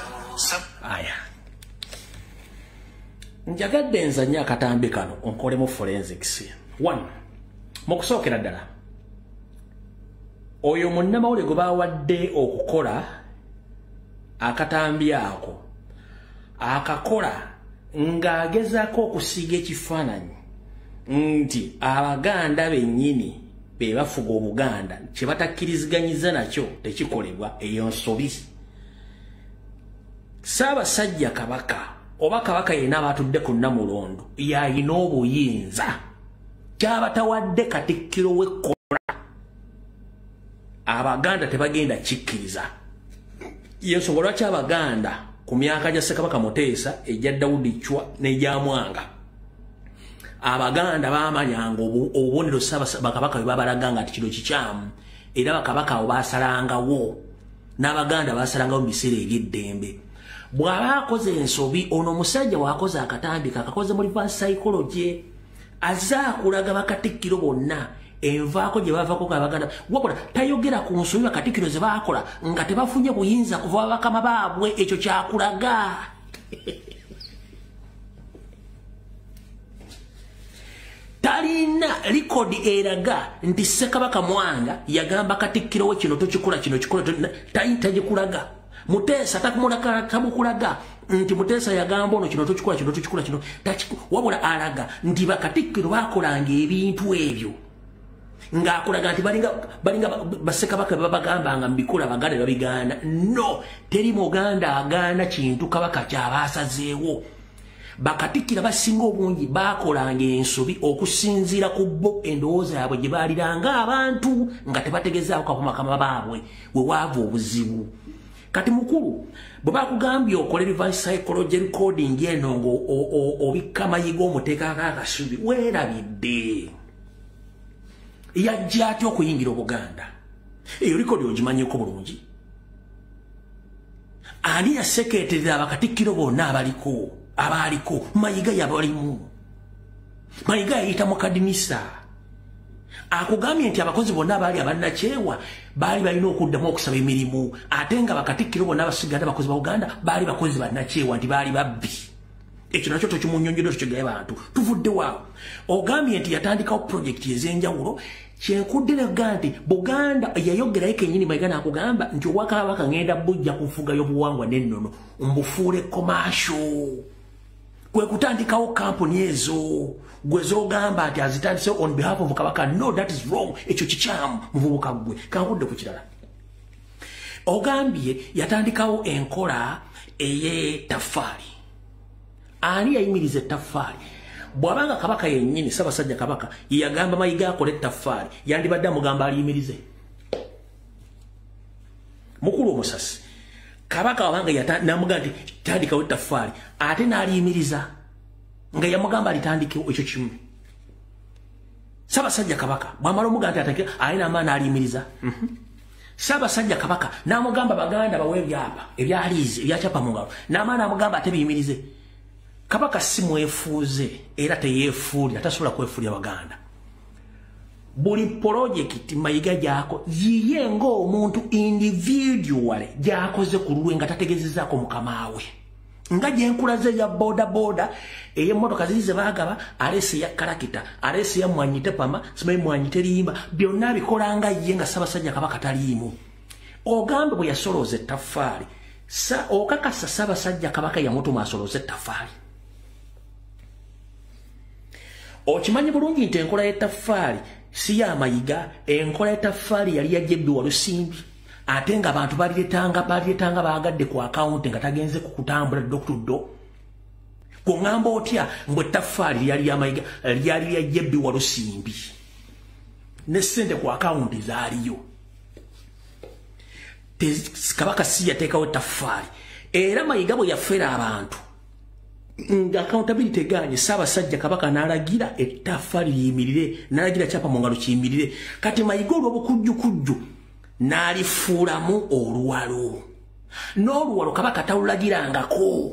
Aya, njagadde nzanye akatambi kano onkolemu forensics. One, mu kusookera ddala, oyo munnamawulire gwe bawadde okukola akatambi ako, akakola ng'agezaako okusiiga ekifaananyi nti Abaganda bennyini be bafuga Obuganda, kye batakkiriziganyizza nakyo tekikolebwa. Eyo nsobi. Ssaabasajja Kabaka oba Kabaka yenna abatudde ku Nnamulondo yayina obuyinza. Kyabatawadde katikkiro w'ekkola, Abaganda tebagenda kikkiriza. Yensonga lwaki Abaganda ku myaka gya Ssekabaka Muteesa, egya Dawudi Chwa n'egya Mwanga, Abaganda baamanyanga obubonero bakabaka bwe babalaganga nti kino kikyamu, era bakabaka abo baasalangawo n'Abaganda baasalangawo mu biseera eby'eddembe. Bw'aba akoze ensobi, ono omusajja bw'akoze akatambi kakakoze mu reverse psychology, azze akulaga bakatikkiro bonna envaako gye bavako Abaganda, wabula tayogera ku nsobi bakatikkiro ze baakola nga tebafunye buyinza kuva bakama baabwe. Ekyo kyakulaga. Talina likodi eraga nti Ssekabaka Mwanga yagamba katikkiro we kino tokikola, kino kikola, tagikulaga. Muteesa tamukulaga nti Muteesa yagamba ono kino tokikola, kino tokikola, kino. Wabula alaga nti bakatikkiro bakolanga ebintu ebyo, ng'akulaga nti balinga bassekabaka babagambanga mubikola, Abaganda babigaana. No, teri Muganda agaana kintu Kabaka kyaba asazeewo. Bakatikkiro basinga obungi bakolanga ensobi okusinziira ku bo endowooza yaabwe gye baaliranga abantu nga tebategezaako kakumakama baabwe, we waava obuzibu. Kati mukulu, bwe bakugambye okole reverse psychology recording eno ng'obikka Mayiga omuteekako akasubi, weerabidde yajja atya okuyingira Obuganda. Eyo likodi ogimanyiko bulungi. Ani yasekeeterera abakatikkiro bonna abaliko abaaliko? Mayiga yabalimu. Mayiga yayita mu kadinisa. Akugambye nti abakozi bonna abaali abannakyewa baali balina okuddamu okusaba emirimu, ate nga bakatikkiro bonna abasigadde abakozi ba Uganda baali bakozi bannakyewa, nti baali babbi. Ekyo nakyo tokimunyonnyodde, tokigaye bantu. Tuvudde waawo. Ogambye nti yatandikawo pulojekiti ez'enjawulo. Kyenkudde nega nti Buganda yayogerayo kennyini. Mayiga n'akugamba nti obwakabaka ngenda bujja kufuga y'obuwangwa n'ennono mbufuule commercial, kwe kutandikawo kampuni ezo gwe z'ogamba nti azitandise on behalf of Kabaka. No, that is wrong. Ekyo kikyamu, muvubuka ggwe. Kankudde ku kirala. Ogambye yatandikawo enkola ey'ettaffaali. Ani yayimiriza ettaffaali? Bw'abanga Kabaka yennyini, Ssaabasajja Kabaka, ye yagamba Mayiga akole ettaffaali, yandibadde amugamba aliyimirize? Mukulu omusasi, Kabaka wabanga namugamba nti tandikawo ettaffaali, ate n'aliyimiriza nga yamugamba alitandikewo, ekyo kimu. Ssaabasajja Kabaka bw'amala omugamba nti atandike, alina amaani aliyimiriza. Ssaabasajja Kabaka n'amugamba Baganda bawe ebyapa ebyaliizi ebyakyapa mu ngalo, n'amaani amugamba ate biyimirize. Kabaka si mwefuuze era teyeefuulira, tasobola kwefuulira Baganda. Buli polojekiti Mayiga gyako yiye ng'omuntu individual gy'akoze ku lulwe nga tategezezaako mukamaawe, nga gyenkulaze ya boda boda ey'emmotoka ziri ze baagaba, aleese ya kalakita, aleese ya mwanyite pama, simanyi mwanyite limba, byonna abikola nga ye nga Ssaabasajja Kabaka taliimu. Ogambe bwe yasolooza ettaffaali, okakasa Ssaabasajja Kabaka yamutuma asolooze ettaffaali? Okimanyi bulungi nti enkola y'ettaffaali si ya Mayiga. Enkola y'ettaffaali yali yajja Walusimbi, ate nga abantu baliretanga baagadde ku akawunti nga tagenze ku kutambula ddo ku tuddo. Kuŋŋamba otya ngu ettaffaali lyali ya Mayiga? Lyali lya Jebbi Walusimbi, ne ssente ku akawunti zaaliyo. Kabaka si yateekawo ettaffaali. Era Mayiga bwe yafera abantu nga accountability eganye, Ssaabasajja Kabaka n'alagira ettaffaali liyimirire, n'alagira kyapa mu ngalo kiyimirire. Kati Mayiga olw'obukujjukujju n'alifuulamu oluwalo, n'oluwalo Kabaka talulagirangako,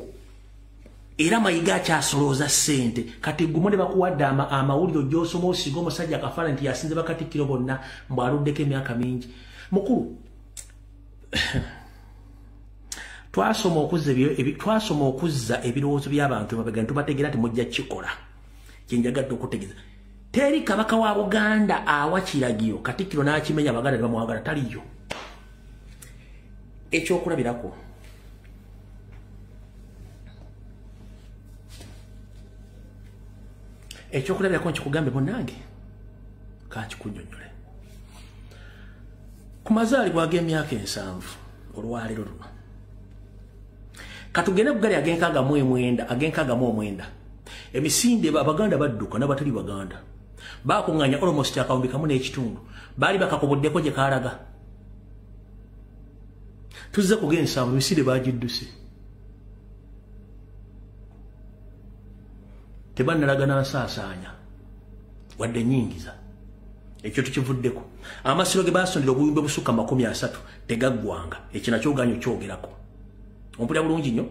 era Mayiga akyasolooza ssente. Kati gumu ne bakuwadde amawulire gy'osoma, osiga omusajja akafaananyi nti yasinze bakatikkiro bonna, mbw aluddeko emyaka mingi. Mukulu, twasoma okuzza ebirowoozo by'abantu emabega ne tubategeera nti mujja kukikola. Kyenjagadde okutegeeza, teri Kabaka wa Buganda awa kiragiro katikkiro n'akimenya Abaganda ne bamwagala, taliyo. Ekyokulabirako, nkikugambe bonnange, kankikunyonnyole. Ku mazaalibwa ag'emyaka 70 olwaleero luno, katugende kugali ag'enkaga mu 9, ag'enkaga mu 9, emisinde Abaganda badduka n'abatali Baganda bakuŋŋaanya almost 1.5 kawumbi, baali bakakubuddeko gye kaalaga. Tuzze ku g'ensanvu, emisinde bagidduse, tebannalaga n'asaasaanya wadde ennyingiza. Ekyo tukivuddeko. Amasiro ge basondera obuyumba busukka 30 tegaggwanga, ekyo nakyo oganye okyogerako. Ompulira bulungi nnyo?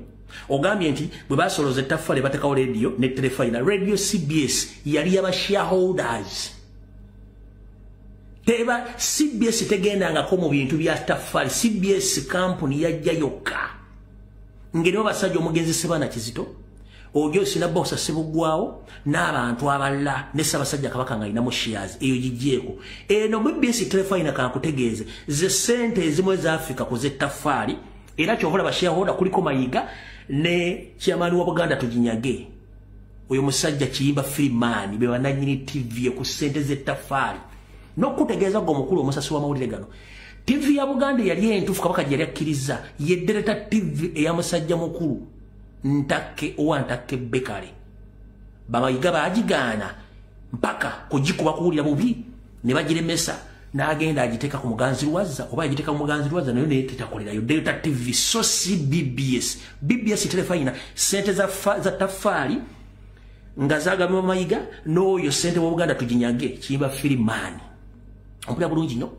Ogambye nti bwe basoloza ettaffaali batekawo rediyo ne terefayina. Radio CBS yali yaba shareholders. Teba CBS tegendangako mu bintu bya taffaali. CBS kampuni yajja yokka ngeriwo basajja omugenzi Sebaana Kizito, ojo sina bosa Ssebuggwawo n'abantu abalala ne Ssaabasajja Kabaka nga alinamu shares. Eyo giggyeko. Eno BBS terefayina, kankutegeeze, ze ssente ezimu eza Africa ku z'ettaffaali, era kyokola ba shareholder kuliko Mayiga ne chairman wa Buganda Tuginyage, oyo musajja Kiyimba Freeman, be bananyini TV ku ssente z'ettaffaali. N'okutegeeza gwe omukulu omusasi w'amawulire gano, TV ya Buganda yali entuufu Kabaka gye yali akkiriza ye Delta TV eya musajja mukulu Ntakke owa Ntakke Bekale. Bamayiga baagigaana mpaka kugikuba kuwulira bubi ne bagiremesa, n'agenda agiteeka ku Muganzi Lwazza, oba agiteeka ku Muganzi Lwazza nayo naye tetakolerayo Delta TV, so si BBS. BBS terefayina sente za taffaali nga zagabibwa Mayiga n'oyo ssente wa Buganda Tuginyage Kiyimba Freeman. Ompulira bulungi nnyo?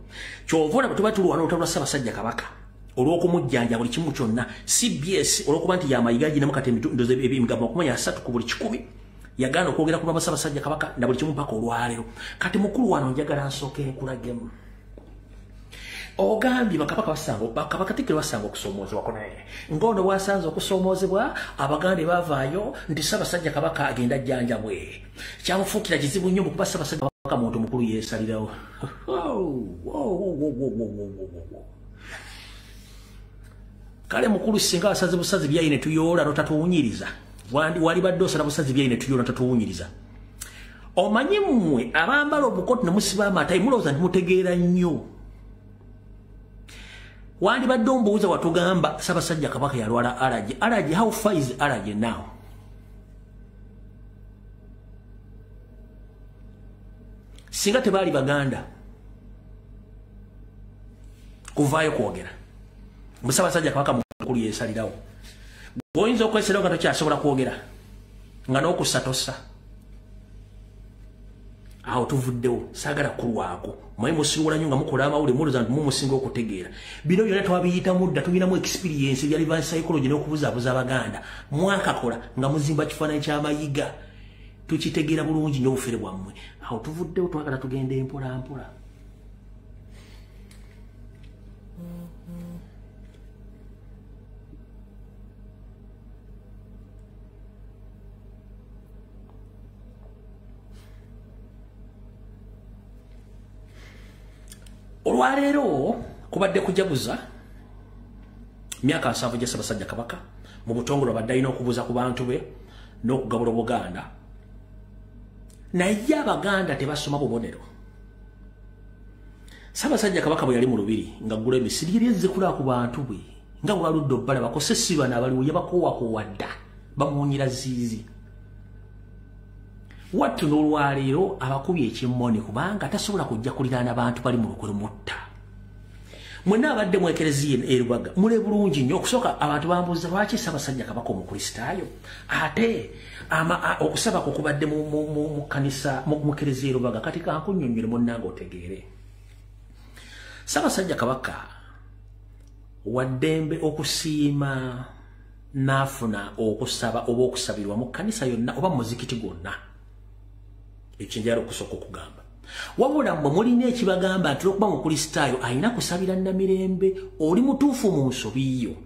Kyova olaba tuba tulwana olutalo lwa Ssaabasajja Kabaka, Olw'okumujjanja buli kimu kyonna. CBS olw'okuba nti yamayiga ginamu kati emigabo 30 ku buli 100 yagaana okwogera ku Ssaabasajja Kabaka na buli kimu mpaka olwaleero. Kati mukulu wano njagala nsooke nkulagemu. Ogambye bakabaka basanga bakabakatikiro basanga okusoomoozebwa naye ng'ono bwasanze okusoomoozebwa Abaganda bavaayo nti Ssaabasajja Kabaka agenda jjanjabwe. Kyamufuukira kizibu nnyo mu kuba Ssaabasajja Kabaka muntu mukulu yeesalirawo. Kale mukulu singa asaze busazi byayi ne tuyoola n'otatuwunyiriza. Wali badde osala busazi byayi ne tuyoola n'otatuwunyiriza. Omanyi mmwe abambala obukoti ne musiba amatayi mulowooza nti mutegeera nnyo. Wali badde ombuuza watugamba Ssaabasajja Kabaka yalwala allergy. Allergy, how far is allergy now? Singa tebaali Baganda kuvaayo kwogera. Ssaabasajja Kabaka mukulu yeesalirawo. Bw'oyinza okwesalirawo nga tokyasobola kwogera nga n'okussa tossa. Awo tuvuddewo, saagala kulwako. Mwe musiwula nnyo nga mukola amawulire mulowooza nti mumusinga okutegeera. Bino byonna twabiyitamu dda, tulinamu experience ebya reverse psychology n'okubuzaabuza Abaganda. Mwakakola nga muzimba kifaananyi ky'amayiga. Tukitegeera bulungi nnyo obufere bwammwe. Awo tuvuddewo, twagala tugende mpola mpola. Olwaleero kubadde kujaguza myaka 70 gya Ssaabasajja Kabaka mu butongole abadde alina okubuuza ku bantu be n'okugabula Obuganda. Naye Abaganda tebasoma bubonero. Ssaabasajja Kabaka bwe yali mu lubiri ng'aggula emisiri yali ezze kulaba ku bantu be nga bw'aludde obbalabako so si bano abaliwo yabakoowakoowa dda bamuwunyira ziizi. Wattu n'olwaleero abakubye ekimmoni kubanga tasobola kujja kuliraana bantu bali mu lukwe mutta. Mwenna abadde mu ekereziya e Rubaga mule bulungi nnyo. Okusooka abantu bambuuza lwaki Ssaabasajja Kabaka Omukristaayo ate okusaba kwe kubadde mu kkanisa mu kereziya e Rubaga. Kati kankunnyonnyole munnange otegeere. Ssaabasajja Kabaka waddembe okusiima n'afuna okusaba oba okusabirwa mu kkanisa yonna oba mu muzikiti gwonna. Ekinjala okusooka okugamba. Wabula mmwe mulina ekibagamba nti olw'okuba Mukristaayo alina kusabira Namirembe, oli mutuufu mu nsobi yo.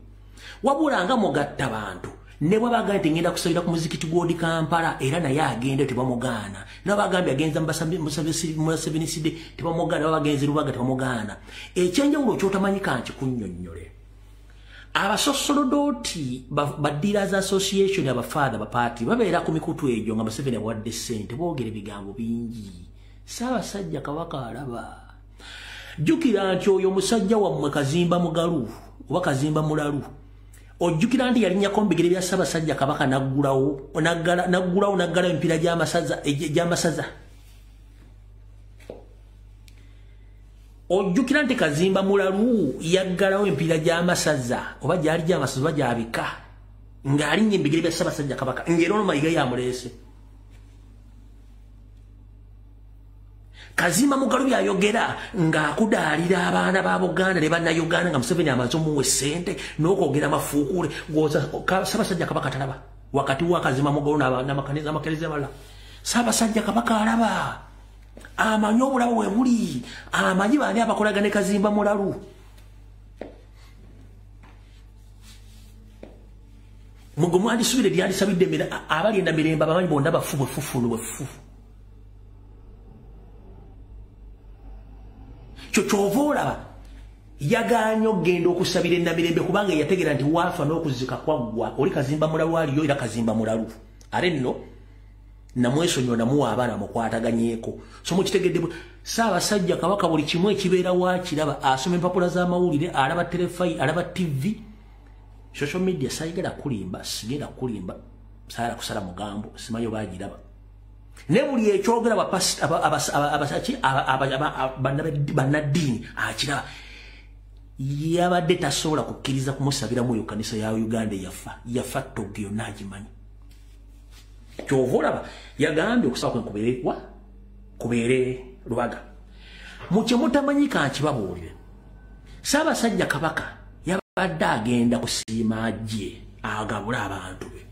Wabula nga mugatta bantu ne bw'abagamba nti ngenda kusabira ku muzikiti gw'oli Kampala era naye agenda tebamugaana. Ne bw'abagambye agenza mu Seveniside tebamugaana, babagenze Rubaga tebamugaana. Ekyenjawulo ky'otamanyi kankikunnyonnyole. Abasosolodoti ba Dealers Association abafaatha bapaati babeera ku mikutu egyo nga Museveni abawadde ssente boogera ebigambo bingi. Ssaabasajja Kabaka alaba. Jjukira nti oyo omusajja wammwe Kazimba Mugalu oba Kazimba Mulalu. Ojjukira nti yalinnyako mu bigere bya Ssaabasajja Kabaka n'aggulawo n'aggalawo emipiira gy'amasaza. Ojjukira nti Kazimba Mulalu yaggalawo emipiira gy'amasaza oba gyali gy'amasaza oba gyabika ng'alinnya ebigere bya Ssaabasajja Kabaka ng'era ono Mayiga yamuleese. Kazimba Mugalu byayogera ng'akudaalira abaana ba Buganda ne Bannayuganda nga Museveni amaze omuwa essente n'okwogera amafuukule. Ssaabasajja Kabaka talaba wakati wa Kazimba Mugalu n'amakanisa amakereziya amalala. Ssaabasajja Kabaka alaba, amanyi obulamu bwe buli, amanyi baani abakolagana ne Kazimba Mulalu. Mugwe mwandisuubire lyandisabidde abali Namirembe abamanyi bonna bafu bwefufulu bwefufu. Kyo ky'ova olaba yagaanye okugenda okusabira Namirembe kubanga yategeera nti waafa n'okuzika kwaggwa. Oli Kazimba Mulalu aliyo era Kazimba Mulalu. Ate nno namwesonyiwa namuwa abaana mukwataganyeeko. So mukitegedde Ssaabasajja Kabaka buli kimu ekibeera waakiraba, asoma empapula z'amawulire, alaba terefayina, alaba TV, social media. Saayagala kulimba, sigenda kulimba, saagala kusala mugambo, simanyi oba agiraba. Ne buli ekyogera bannaddiini akiraba. Yabadde tasobola kukkiriza kumusabiramu eyo kkanisa ya Uganda yafa ttogge yonna agimanyi. Ky'ova olaba yagambye okusaba kwe kubeere wa kubeere Lubaga. Mu kye mutamanyi kankibabuulire. Ssaabasajja Kabaka Yabadde agenda kusiima gye agabula abantu be.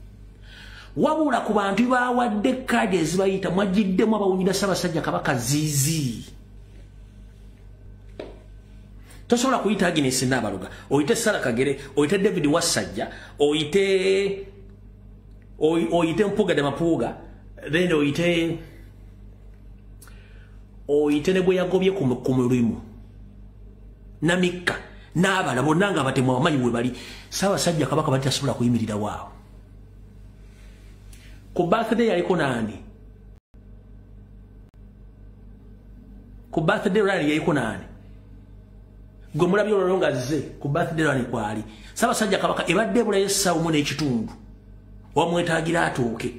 Wabula ku bantu bawadde kaadi ezibayita mwagiddemu abawunyira Ssaabasajja Kabaka ziizi. Tosobola kuyita Agnes Nnabaluga, oyite Sarah Kagere, oyite David Wassajja, oyite Mpuuga de Mapuuga, then oyite ne gwe yagobye ku mulimu Namikka n'abala bonna nga abatemu abamanyi we bali. Ssaabasajja Kabaka bali tasobola kuyimirira waawo. Ku birthday yaliko nani? Ku birthday rally yaliko nani? Gwe mulabye olwo nga azze ku birthday rally kwali. Ssaabasajja Kabaka ebadde ebulayo essaawa omu n'ekitundu, wamwetaagira atuuke.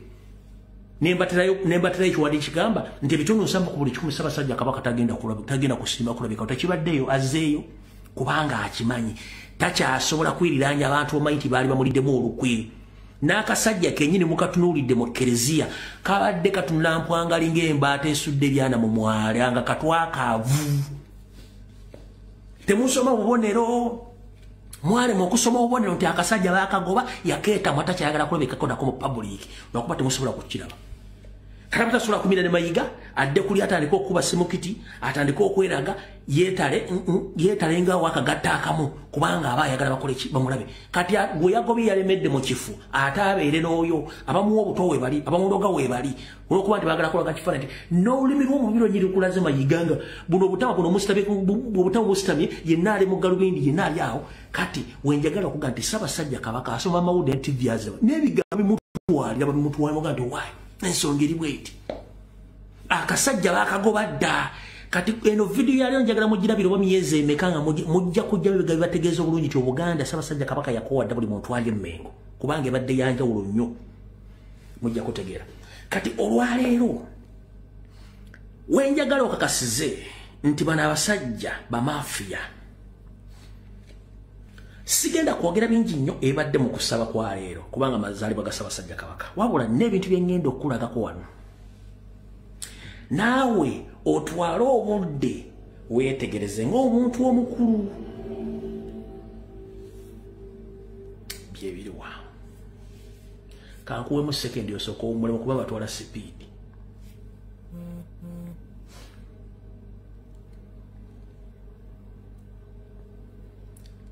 Nembaterayo ekiwadi kigamba nti ebitundu 70 ku buli 100 Ssaabasajja Kabaka tagenda kusiima kulabika. Tekibaddeeyo, azzeeyo kubanga akimanyi takyasobola kwiriranya abantu omanyi nti baali bamuliddemu olukwe. N'akasajja kennyini mukatunuulidde mu kereziya kabadde katunula mpwangali ng'embaata esudde ebyana mu mwala nga katwakaavu. Temusoma bubonero, mwalema okusoma obubonero nti akasajja baakagoba yakeetamwa takyayagala kulabikako nako mu public lwakuba temusobola kukiraba. Kati tasobola kumira ne Mayiga adde kuli atandike okukuba semukiti, atandike okweraga, yeetale nga wakagatta akamu kubanga aba ayagala bakole ki bamulabe. Kati gwe yagobye yalemedde mu kifo ate abeere n'oyo abamuwa obuto we bali, abamuloga we bali, olw'okuba nti baagala kulaga kifaananyi nti n'olulimi lw'omubiri lwennyini lukulaze Mayiga nga buno obutama buno obutama busitamye yenna ali mu galubindi yenna ali awo. Kati wenjagala okuga nti Ssaabasajja Kabaka asoma amawulire ne TV aziraba n'ebigambo bimutwalira bamutwalira muga nti why ensonga eri bweti. Akasajja baakagoba dda. Kati eno vidiyo yaliyo njagala mugirabire oba myezi emeka nga mujja kujja ebigambo bibategeeza obulungi nti Obuganda Ssaabasajja Kabaka yakoowa dda buli muntu ali Mmengo kubanga ebadde yanjawulo nnyo, mujja kutegeera. Kati olwaleero wenjagala okakasize nti bano abasajja bamafiya. Sigenda kwogera bingi nnyo ebadde mu kusaba kwa leero kubanga amazaalibwa ga Ssaabasajja Kabaka, wabula n'ebintu bye ŋŋenda okukulagako wano naawe otwale obudde weetegereze ng'omuntu omukulu byebiriwa. Kankuwemu sekendi osooka owummulemu kuba batwala sipiidi.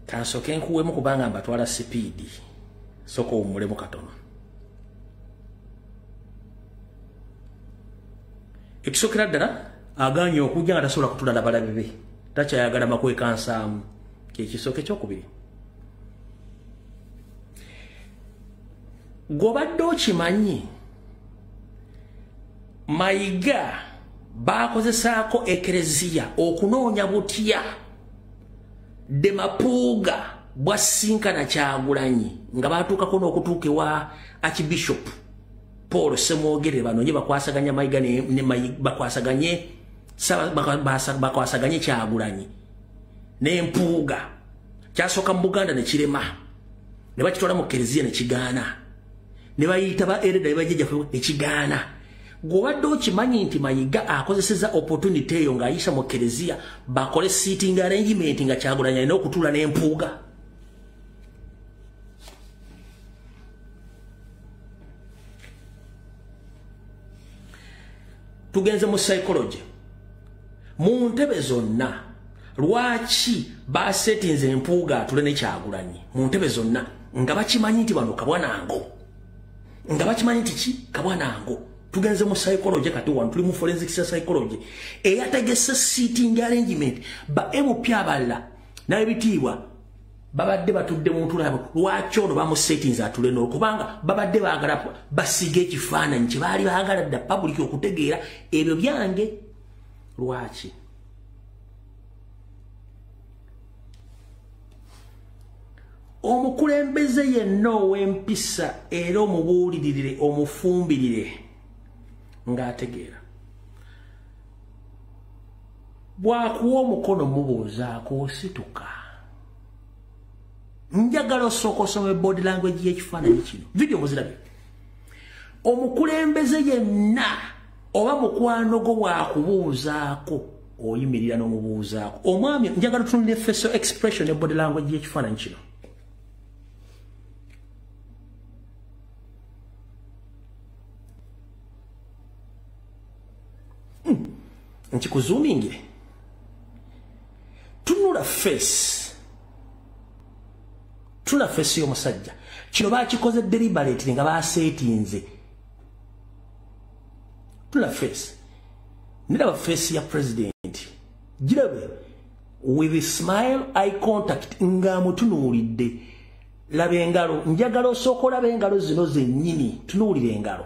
Kansooke nkuwemu kubanga mbatwala sipiidi, sooka owummulemu katono. Ekisookera ddala agaanye okujja nga tasobola kutula na balabe be, takyayagala makwekansaamu. Kyekisooka. Ekyokubiri, gw'obadde okimanyi Mayiga baakozesaako ekereziya okunoonya butya de Mapuuga bwasinkana Kyagulanyi nga baatuukako n'okutuuka ewa Archbishop Paul Ssemwogerere banoonye bakwasaganya Mayiga ne bakwasaganye Kyagulanyi n'Empuuga. Kyasooka mu Buganda ne kirema, ne bakitwala mu kereziya ne kigaana, ne bayita ba ereda ne bajjajjaffe ne kigaana. Gw'obadde okimanyi nti Mayiga akozesezza opportunity eyo ng'ayisa mu kereziya bakole seating arrangement nga Kyagulanyi alina okutuula n'Empuuga. Tugenze mu psychology. Mu ntebe zonna lwaki basetinze Empuuga atule ne Kyagulanyi mu ntebe zonna nga bakimanyi nti bano kabwanango, nga bakimanyi nti ki kabwanango. Tugenze mu psychology kati wano tuli mu forensic psychology eyategese seating arrangement ba MP abalala n'ebitiibwa babadde batudde mu ntuula yabwe, lwaki ono bamusetinze atule n'olwo? Kubanga babadde baagala basiga ekifaananyi kye baali baagala dda public okutegeera ebyo byange. Lwaki omukulembeze yenna ow'empisa era omubuulirire omufumbirire ng'ategeera bw'akuwa omukono mubuuzaako osituka. Njagala osooka osome body language y'ekifaananyi kino, vidiyo muzirabye. Omukulembeze yenna oba mukwano gwo bw'akubuuzaako oyimirira n'omubuuzaako. Omwami njagala otunuulire facial expression ne body language y'ekifaananyi kino. Nkikuzoomingire. Tunula face. Tunula face y'omusajja. Kino bakikoze deliberately nga basetinze. Tunula face. Niraba face ya president. Girabe with a smile, eye contact nga mutunuulidde. Laba engalo, njagala osooka olaba engalo zino zennyini. Tunuulira engalo.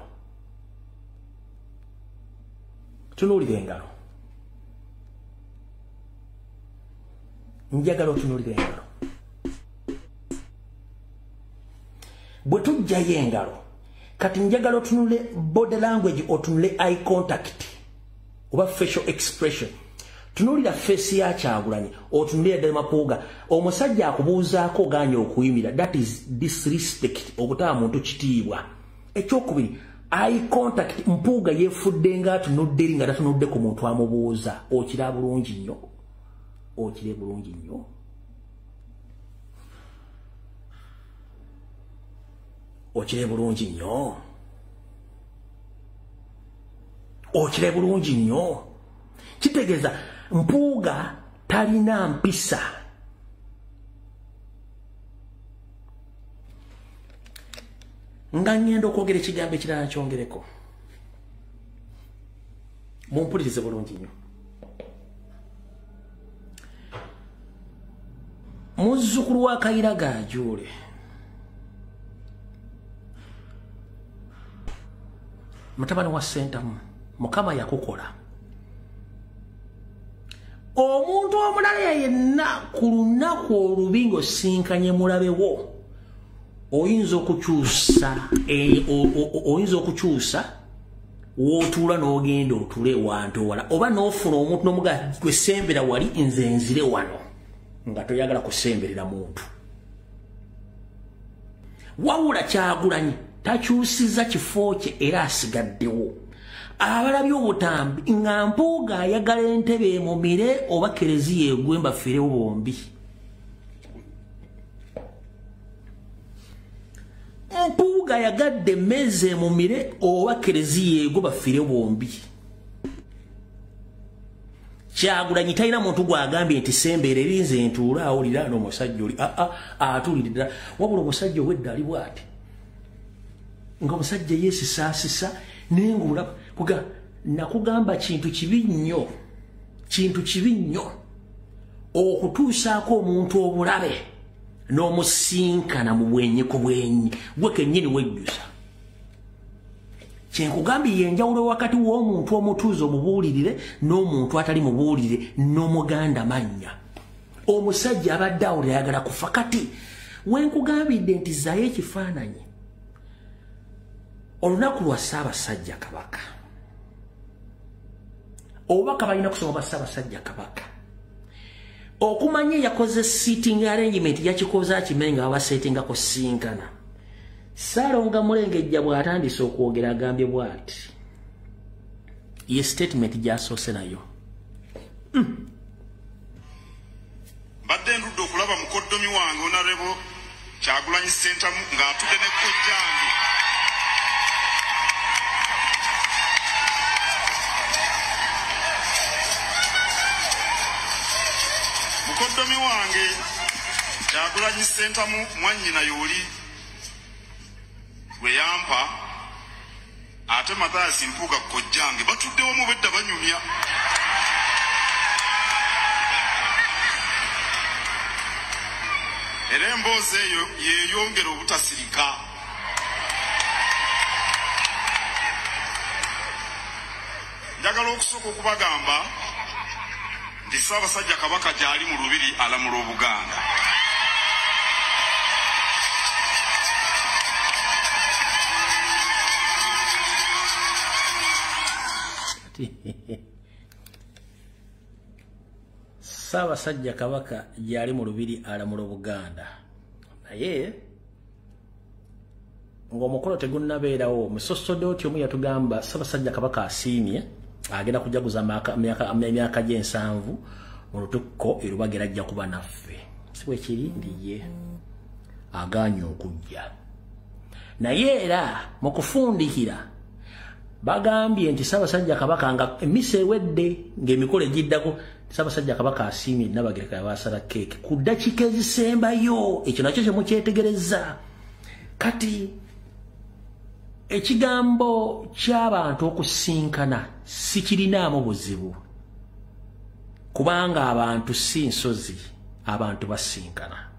Tunuulira engalo. Njagala otunuulira engalo. Bwe tujjayo engalo, kati njagala otunule body language, otunule eye contact oba facial expression. Tunuulira face ya Kyagulanyi, otunulira ddala Mapuuga. Omusajja akubuuzaako ogaanye okuyimira, that is disrespect, obutaba muntu kitiibwa. Ekyokubiri, eye contact. Mpuuga yeefudde nga atunudde eri nga tatunudde ku muntu amubuuza. Okira bulungi nnyo, okire bulungi nnyo. Okire bulungi nnyo. Okire bulungi nnyo. Kitegeeza Mpuuga talina mpisa. Nga ngenda okwogera ekigambo ekirala nkyongereko. Mumpulirize bulungi nnyo. Muzzukulu wa Kayira Gajuule, mutabani wa Ssentamu, Mukama yakukola. Omuntu omulala yenna ku lunaku olubi ng'osinkanye mulabewo, oyinza okukyusa w'otuula n'ogenda otuule ewantu ewala, oba n'ofuna omuntu n'omugaa gwe sembera wali nze nzire wano, nga toyagala kusemberera muntu. Wabula Kyagulanyi takyusiza kifo kye era asigaddewo. Abalabye obutambi nga Mpuuga ayagala entebe emumire oba kereziya egwe mbafiirewo bombi. Mpuuga ayagadde emmeeza emumire oba kereziya egwe bafiirewo bombi. Kyagulanyi talina muntu gw'agambye nti sembeera eri nze ntuula awulira n'omusajja oli atuulidde ddala. Wabula omusajja ow'edda ali bw'ati, nga omusajja yeesisaasisa naye ng'olaba kuga nakugamba kintu kibi nnyo, kintu kibi nnyo okutuusaako omuntu obulabe n'omusinkana mu bwenyi ku bwenyi, gwe kennyini wejjusa. Kyenkugambye yenjawulo wakati w'omuntu omutuuze omubuulirire n'omuntu atali mubuulirire n'omuganda mannya. Omusajja abadde awulira ayagala kufa. Kati wenkugambidde nti zzaayo ekifaananyi olunaku lwa Ssaabasajja Kabaka. Obubaka balina kusoma bwa Ssaabasajja Kabaka. Okumanya yakoze sitting arrangement, yakikoze akimenye nga babasettingako sinkana. Ssaalongo Mulengejja bw'atandise okwogera agambye bw'ati. Ye statement gy'asoose nayo. Mbadde ndudde okulaba mukoddomi wange Honorable Kyagulanyi Ssentamu ng'atudde ne kojjange. Mukoddomi wange Kyagulanyi Ssentamu mwannyina y'oli gwe yampa, ate Mathias Mpuuga kojjange batudde wamu bedda banyumya. Era emboozi eyo yeeyongera obutasirika. Njagala okusooka okubagamba nti Ssaabasajja Kabaka gy'ali mu Lubiri alamula Obuganda. Ssaabasajja Kabaka gy'ali mu Lubiri alamula Obuganda. Naye ng'omukolo tegunnabeerawo, omusosodooti omu yatugamba Ssaabasajja Kabaka asiimye agenda kujaguza emyaka gy'ensanvu mu lutikko e Lubaga era ajja kuba naffe. Si bwe kiri? Ndiye agaanye okujja. Naye era mu kufundikira Bagambye nti Ssaabasajja Kabaka nga emisa ewedde ng'emikolo egiddako, Ssaabasajja Kabaka asiimye Nnabagereka yabasala keeke ku ddakiika ezisembayo. Ekyo nakyo kye mukyetegereza. Kati ekigambo ky'abantu okusinkana sikirinaamu buzibu, kubanga abantu si nsozi, abantu basinkana.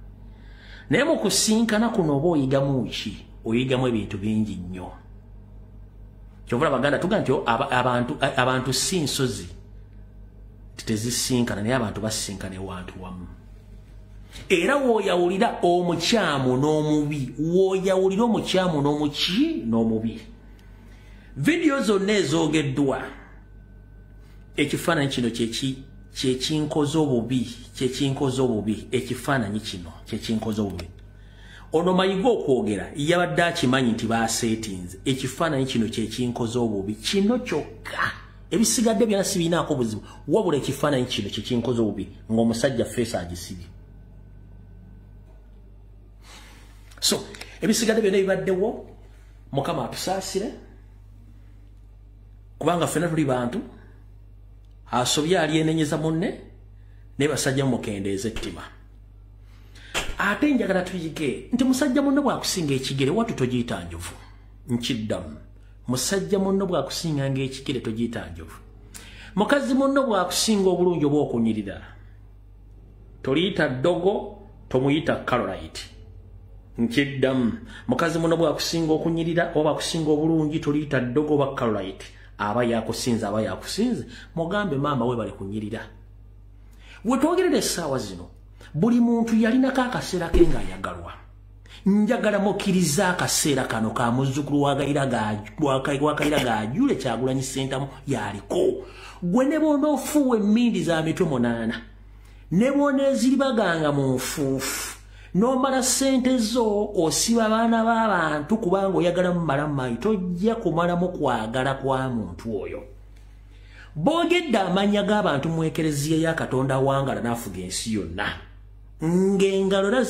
Naye mu kusinkana kuno oba oyigamu ki? Oyigamu ebintu bingi nnyo. Kyovula Baganda tuga nti abantu si nsozi tezisinkana, naye abantu basinkana ewantu wamu. Era w'oyawulira omukyamu n'omubi, w'oyawulira omukyamu n'omuki n'omubi. Vidiyo zonna ezoogeddwa, ekifaananyi kino kyekinkoze obubi, kyekinkoze obubi, ekifaananyi kino kyekinkoze obubi. Ono Mayiga okwogera yabadde akimanyi nti baaseetinze. Ekifaananyi kino kyekinkoze obubi, kino kyokka. Ebisigadde byonna sibirinaako buzibu, wabula ekifaananyi kino kyekinkoze obubi ng'omusajja feesi agisibye. So ebisigadde byonna ebibaddewo, Mukama atusaasire, kubanga ffenna tuli bantu. Asobye alyenenyeza munne, naye basajja mukendeeze ettima. Ate njagala tuyige nti musajja munno bw'akusinga ekigere watu togiyita njovu. Nkiddamu, musajja munno bw'akusinga ng'ekigere togiyita njovu. Mukazi munno bw'akusinga obulungi oba okunyirira, toliyita ddogo, tomuyita Carolite. Nkiddamu, mukazi munno bw'akusinga okunyirira oba akusinga obulungi toliyita ddogo oba Carolite. Aba yakusinze, aba yakusinze, mugambe maama webale kunyirira. Wetwogerera essaawa zino, buli muntu yalinako akaseera ke ng'ayagalwa. Njagala mukkiriza akaseera kano ka muzzukulu wa Kayira Gajule Kyagulanyi Ssentamu yaliko. Gwe ne bw'onoofuuwa emmindi za mitwe 8, ne bw'oneeziribaganga mu nfuufu, n'omala ssente zo osiba abaana b'abantu kubanga oyagala mumala mayi, tojja kumalamu kwagala kwa muntu oyo. Boogedde amannya g'abantu mu ekereziya ya Katonda awangala n'afuga ensi yonna, ng'engalo era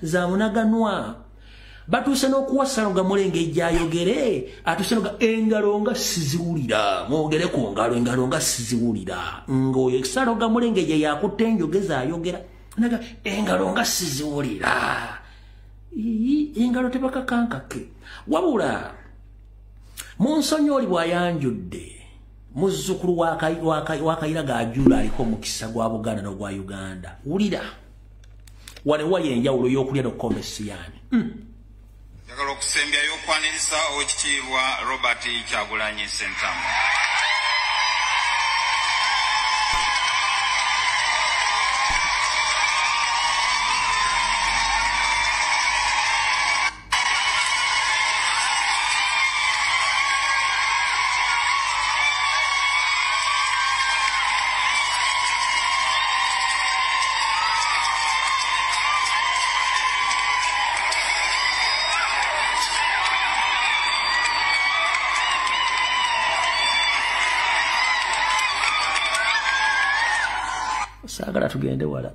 zamunaganwa. Batuuse n'okuwa Ssaloga Mulenge gy'ayogere, atuuse n'oga engalo nga siziwulira, mwogere ku ngalo, engalo nga siziwulira. Ng'oyo Ssaloga Mulenge gye yakutte enjogeza ayogera, naga engalo nga siziwulira. Engalo tebakakankake. Wabula Munsonyi bw'ayanjudde muzzukulu wa Kayira Gajule aliko omukisa gwa Buganda n'ogwa Uganda. Wulira wano wali enjawulo y'okulya n'okukomba essiyaani. Njagala okusembyayo okwaniriza Oweekitiibwa Robert Kyagulanyi Ssentamu. Saagala tugende wala.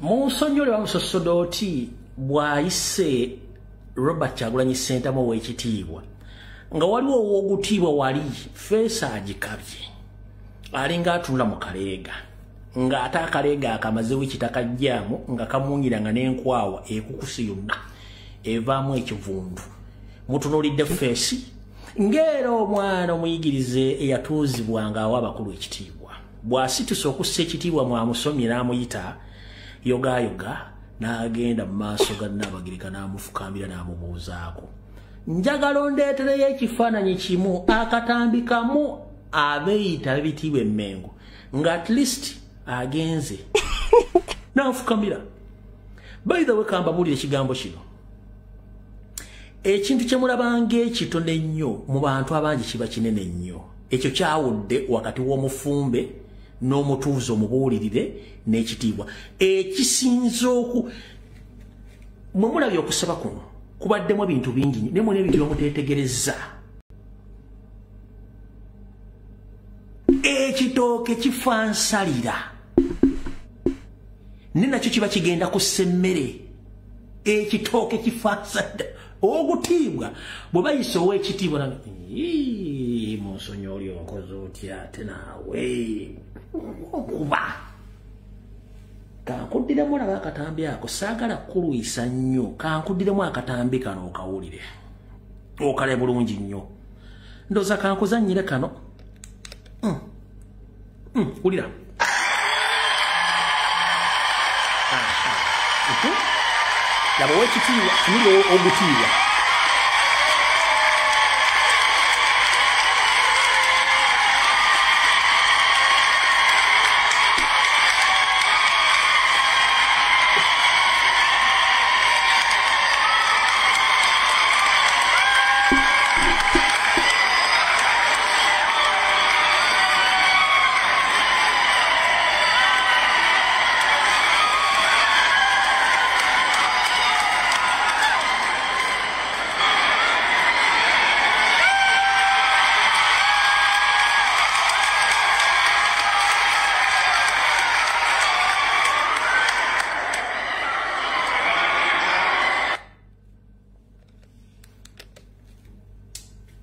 Munsonyi wa Musosodooti bw'ayise Robert Kyagulanyi Ssentamu ow'ekitiibwa, nga waliwo ow'ogutiibwa wali feesi agikabye, alinga atunula mu kaleega, ng'ate akaleega akamazewo ekitaka jjaamu nga kamunyira nga n'enkwawa ekukuse yonna evaamu ekivundu. Mutunuulidde feesi ng'era omwana omuyigirize eyatuuzibwanga awa abakulu ekitiibwa. Bw'asitusa okussa ekitiibwa mwamusomye n'amuyita yogayoga, n'agenda mu maaso ga Nnabagereka n'amufukambira n'amubuuzaako. Njagala ondeetereyo ekifaananyi kimu, akatambi kamu abeeyita ebitiibwa emmengo, nga at least agenze n'afukamira. By the way, kambabuulire ekigambo kino. Ekintu kye mulabanga ekitono ennyo mu bantu abangi kiba kinene nnyo. Ekyo kyawudde wakati w'omufumbe n'omutuuze omubuulirire n'ekitiibwa. Ekisinza oku mwe mulabye okusaba kuno kubaddemu ebintu bingi nnyo, naye mulina ebintu byemuteetegereza. Ekitooke kifansalira, Ne nakyo kiba kigenda kussa emmere. Ekitooke kifaasa ogutiibwa bwe bayisa ow'ekitiibwa munsonyi oli onkoze otya ate naawe okuba kankuddiremu olaba akatambi ako saagala kulwisa nnyo kankuddiremu akatambi kano okawulire okale bulungi nnyo ndowooza kankuzannyire kano wulira laba ow'ekitiibwa tunulira ogutiibwa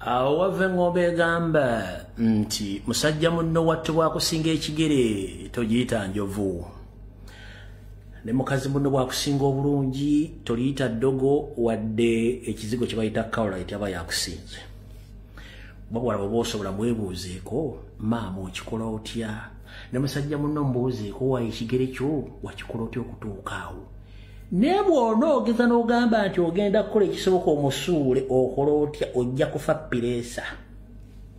Awo wava eng'ombe egamba nti musajja munno wattu bw'akusinga ekigere togiyita njovu, ne mukazi munno bw'akusinga obulungi toliyita ddogo wadde ekizigo kye bayita kawulayiti aba yakusinze. Wabula bw'oba osobola mwebuuzeeko, maama okikola otya? Ne musajja munno mbuuzeeko wa ekigere kyo wakikola otya okutuuka awo? Ne bw'onoogeza n'ogamba nti ogenda kukola ekisoboka omusuule okola otya ojja kufa pireesa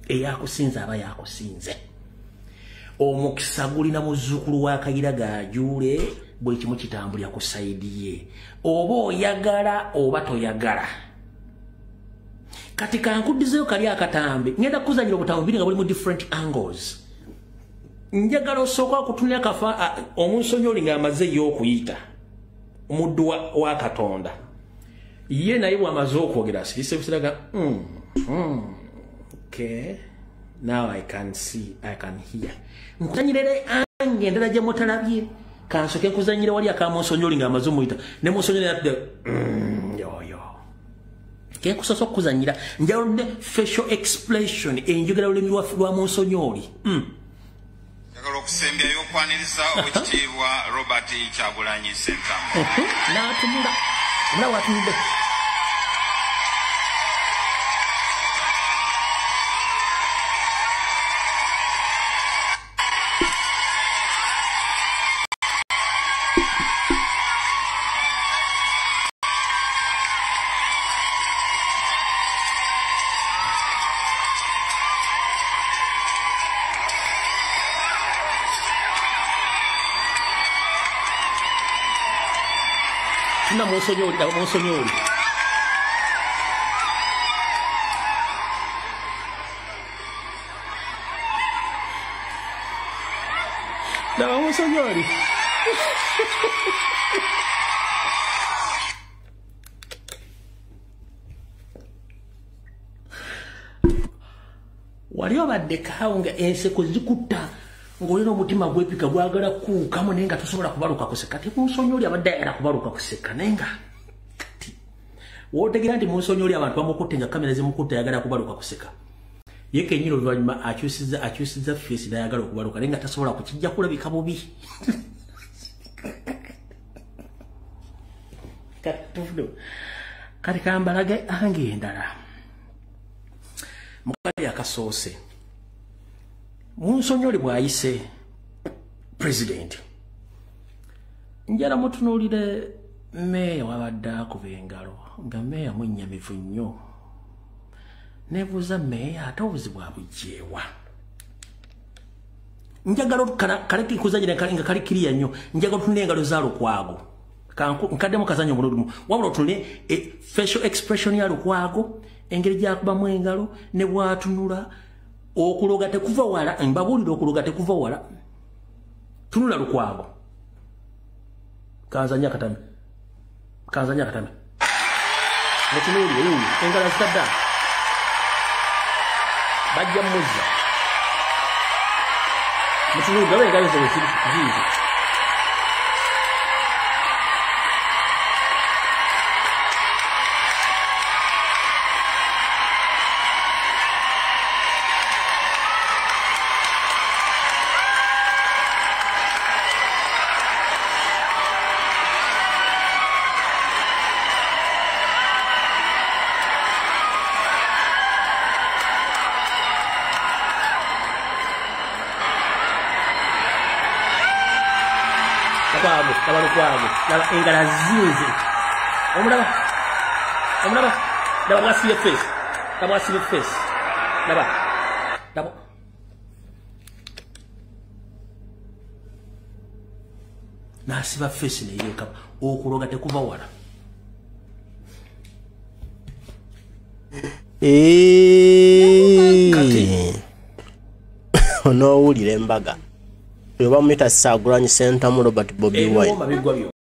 eyakusinze aba yakusinze. Omukisa gulina muzzukulu wa Kayira Gajuule buli kimu kitambulira ku sayidi ye. Oba oyagala oba toyagala. Kati kankuddizeeyo kali akatambi ngenda kuzannyira obutambi bubiri nga buli mu different angles. Njagala osooka okutunula kafa omunsonyoli ng'amaze ye okuyita omuddu wa Katonda. Ye naye bw'amaze okwogera asirise busiraga okay, now I can see, I can hear. Nkuzanyirere ange endala gye mutalabye kansooke nkuzanyire wali akamunsonyoli ng'amaze omuyita ne munsonyoli atudde yoyo. Kenkusoose okukuzanyira njalodde facial expression enjogera lulimi lwa munsonyoli. Njagala okusembyayo okwaniriza Oweekitiibwa Robert Kyagulanyi Ssentamu. N'atunula omulaba watunudde. Munsonyoli, laba munsonyoli. Laba munsonyoli. Wali obadde kaawo nga enseko zikutta ng'olina omutima gwepika gwagala kuwukamu naye nga tosobola kubaluka kuseka. Kati munsonyoli abadde ayagala kubaluka kuseka naye nga kati wootegera nti munsonyoli abantu bamukutte nga kamera zimukutte ayagala kubaluka kuseka. Ye kennyini oluvannyuma akyusizza feesi n'ayagala okubaluka naye nga tasobola kukijja kulabika bubi. Kati kambalage ange endala. Mukali akasoose. Munsonyoli bw'ayise president njala mutunuulire meeya wabadde akuba engalo nga meeya mwennyamivu nnyo. Neebuuza meeya ate obuzibu abuggyewa. Njagala kale kuzannyira nga kali kiriya nnyo, njagala otunule engalo za Lukwago. Nkaddemu kazannyo omulundi gumu wabula otunule facial expression ya Lukwago, engeri gy'akubamu engalo ne bw'atunula. Okuloga tekuva wala, mbabuulira okuloga tekuva wala. Tunula Lukwago. Kanzanya akatambi. Kanzanya akatambi. Mutunuulire wuuyo, engalo azitadde awo. Bajja mmuzza. Mutunuulire, laba engalo zo bwe ziri ziizo. Lukwago, laba Lukwago, laba engala zinze. Omulaba, omulaba, laba bwasibye face, laba bwasibye face, laba, laba. Nasiba face neyeekaba, okuloga tekuva wala. Onoowulira embaga oyo bamuyita Kyagulanyi Ssentamu Robert Bobi Wine. Ebiwoma biggwa byokka.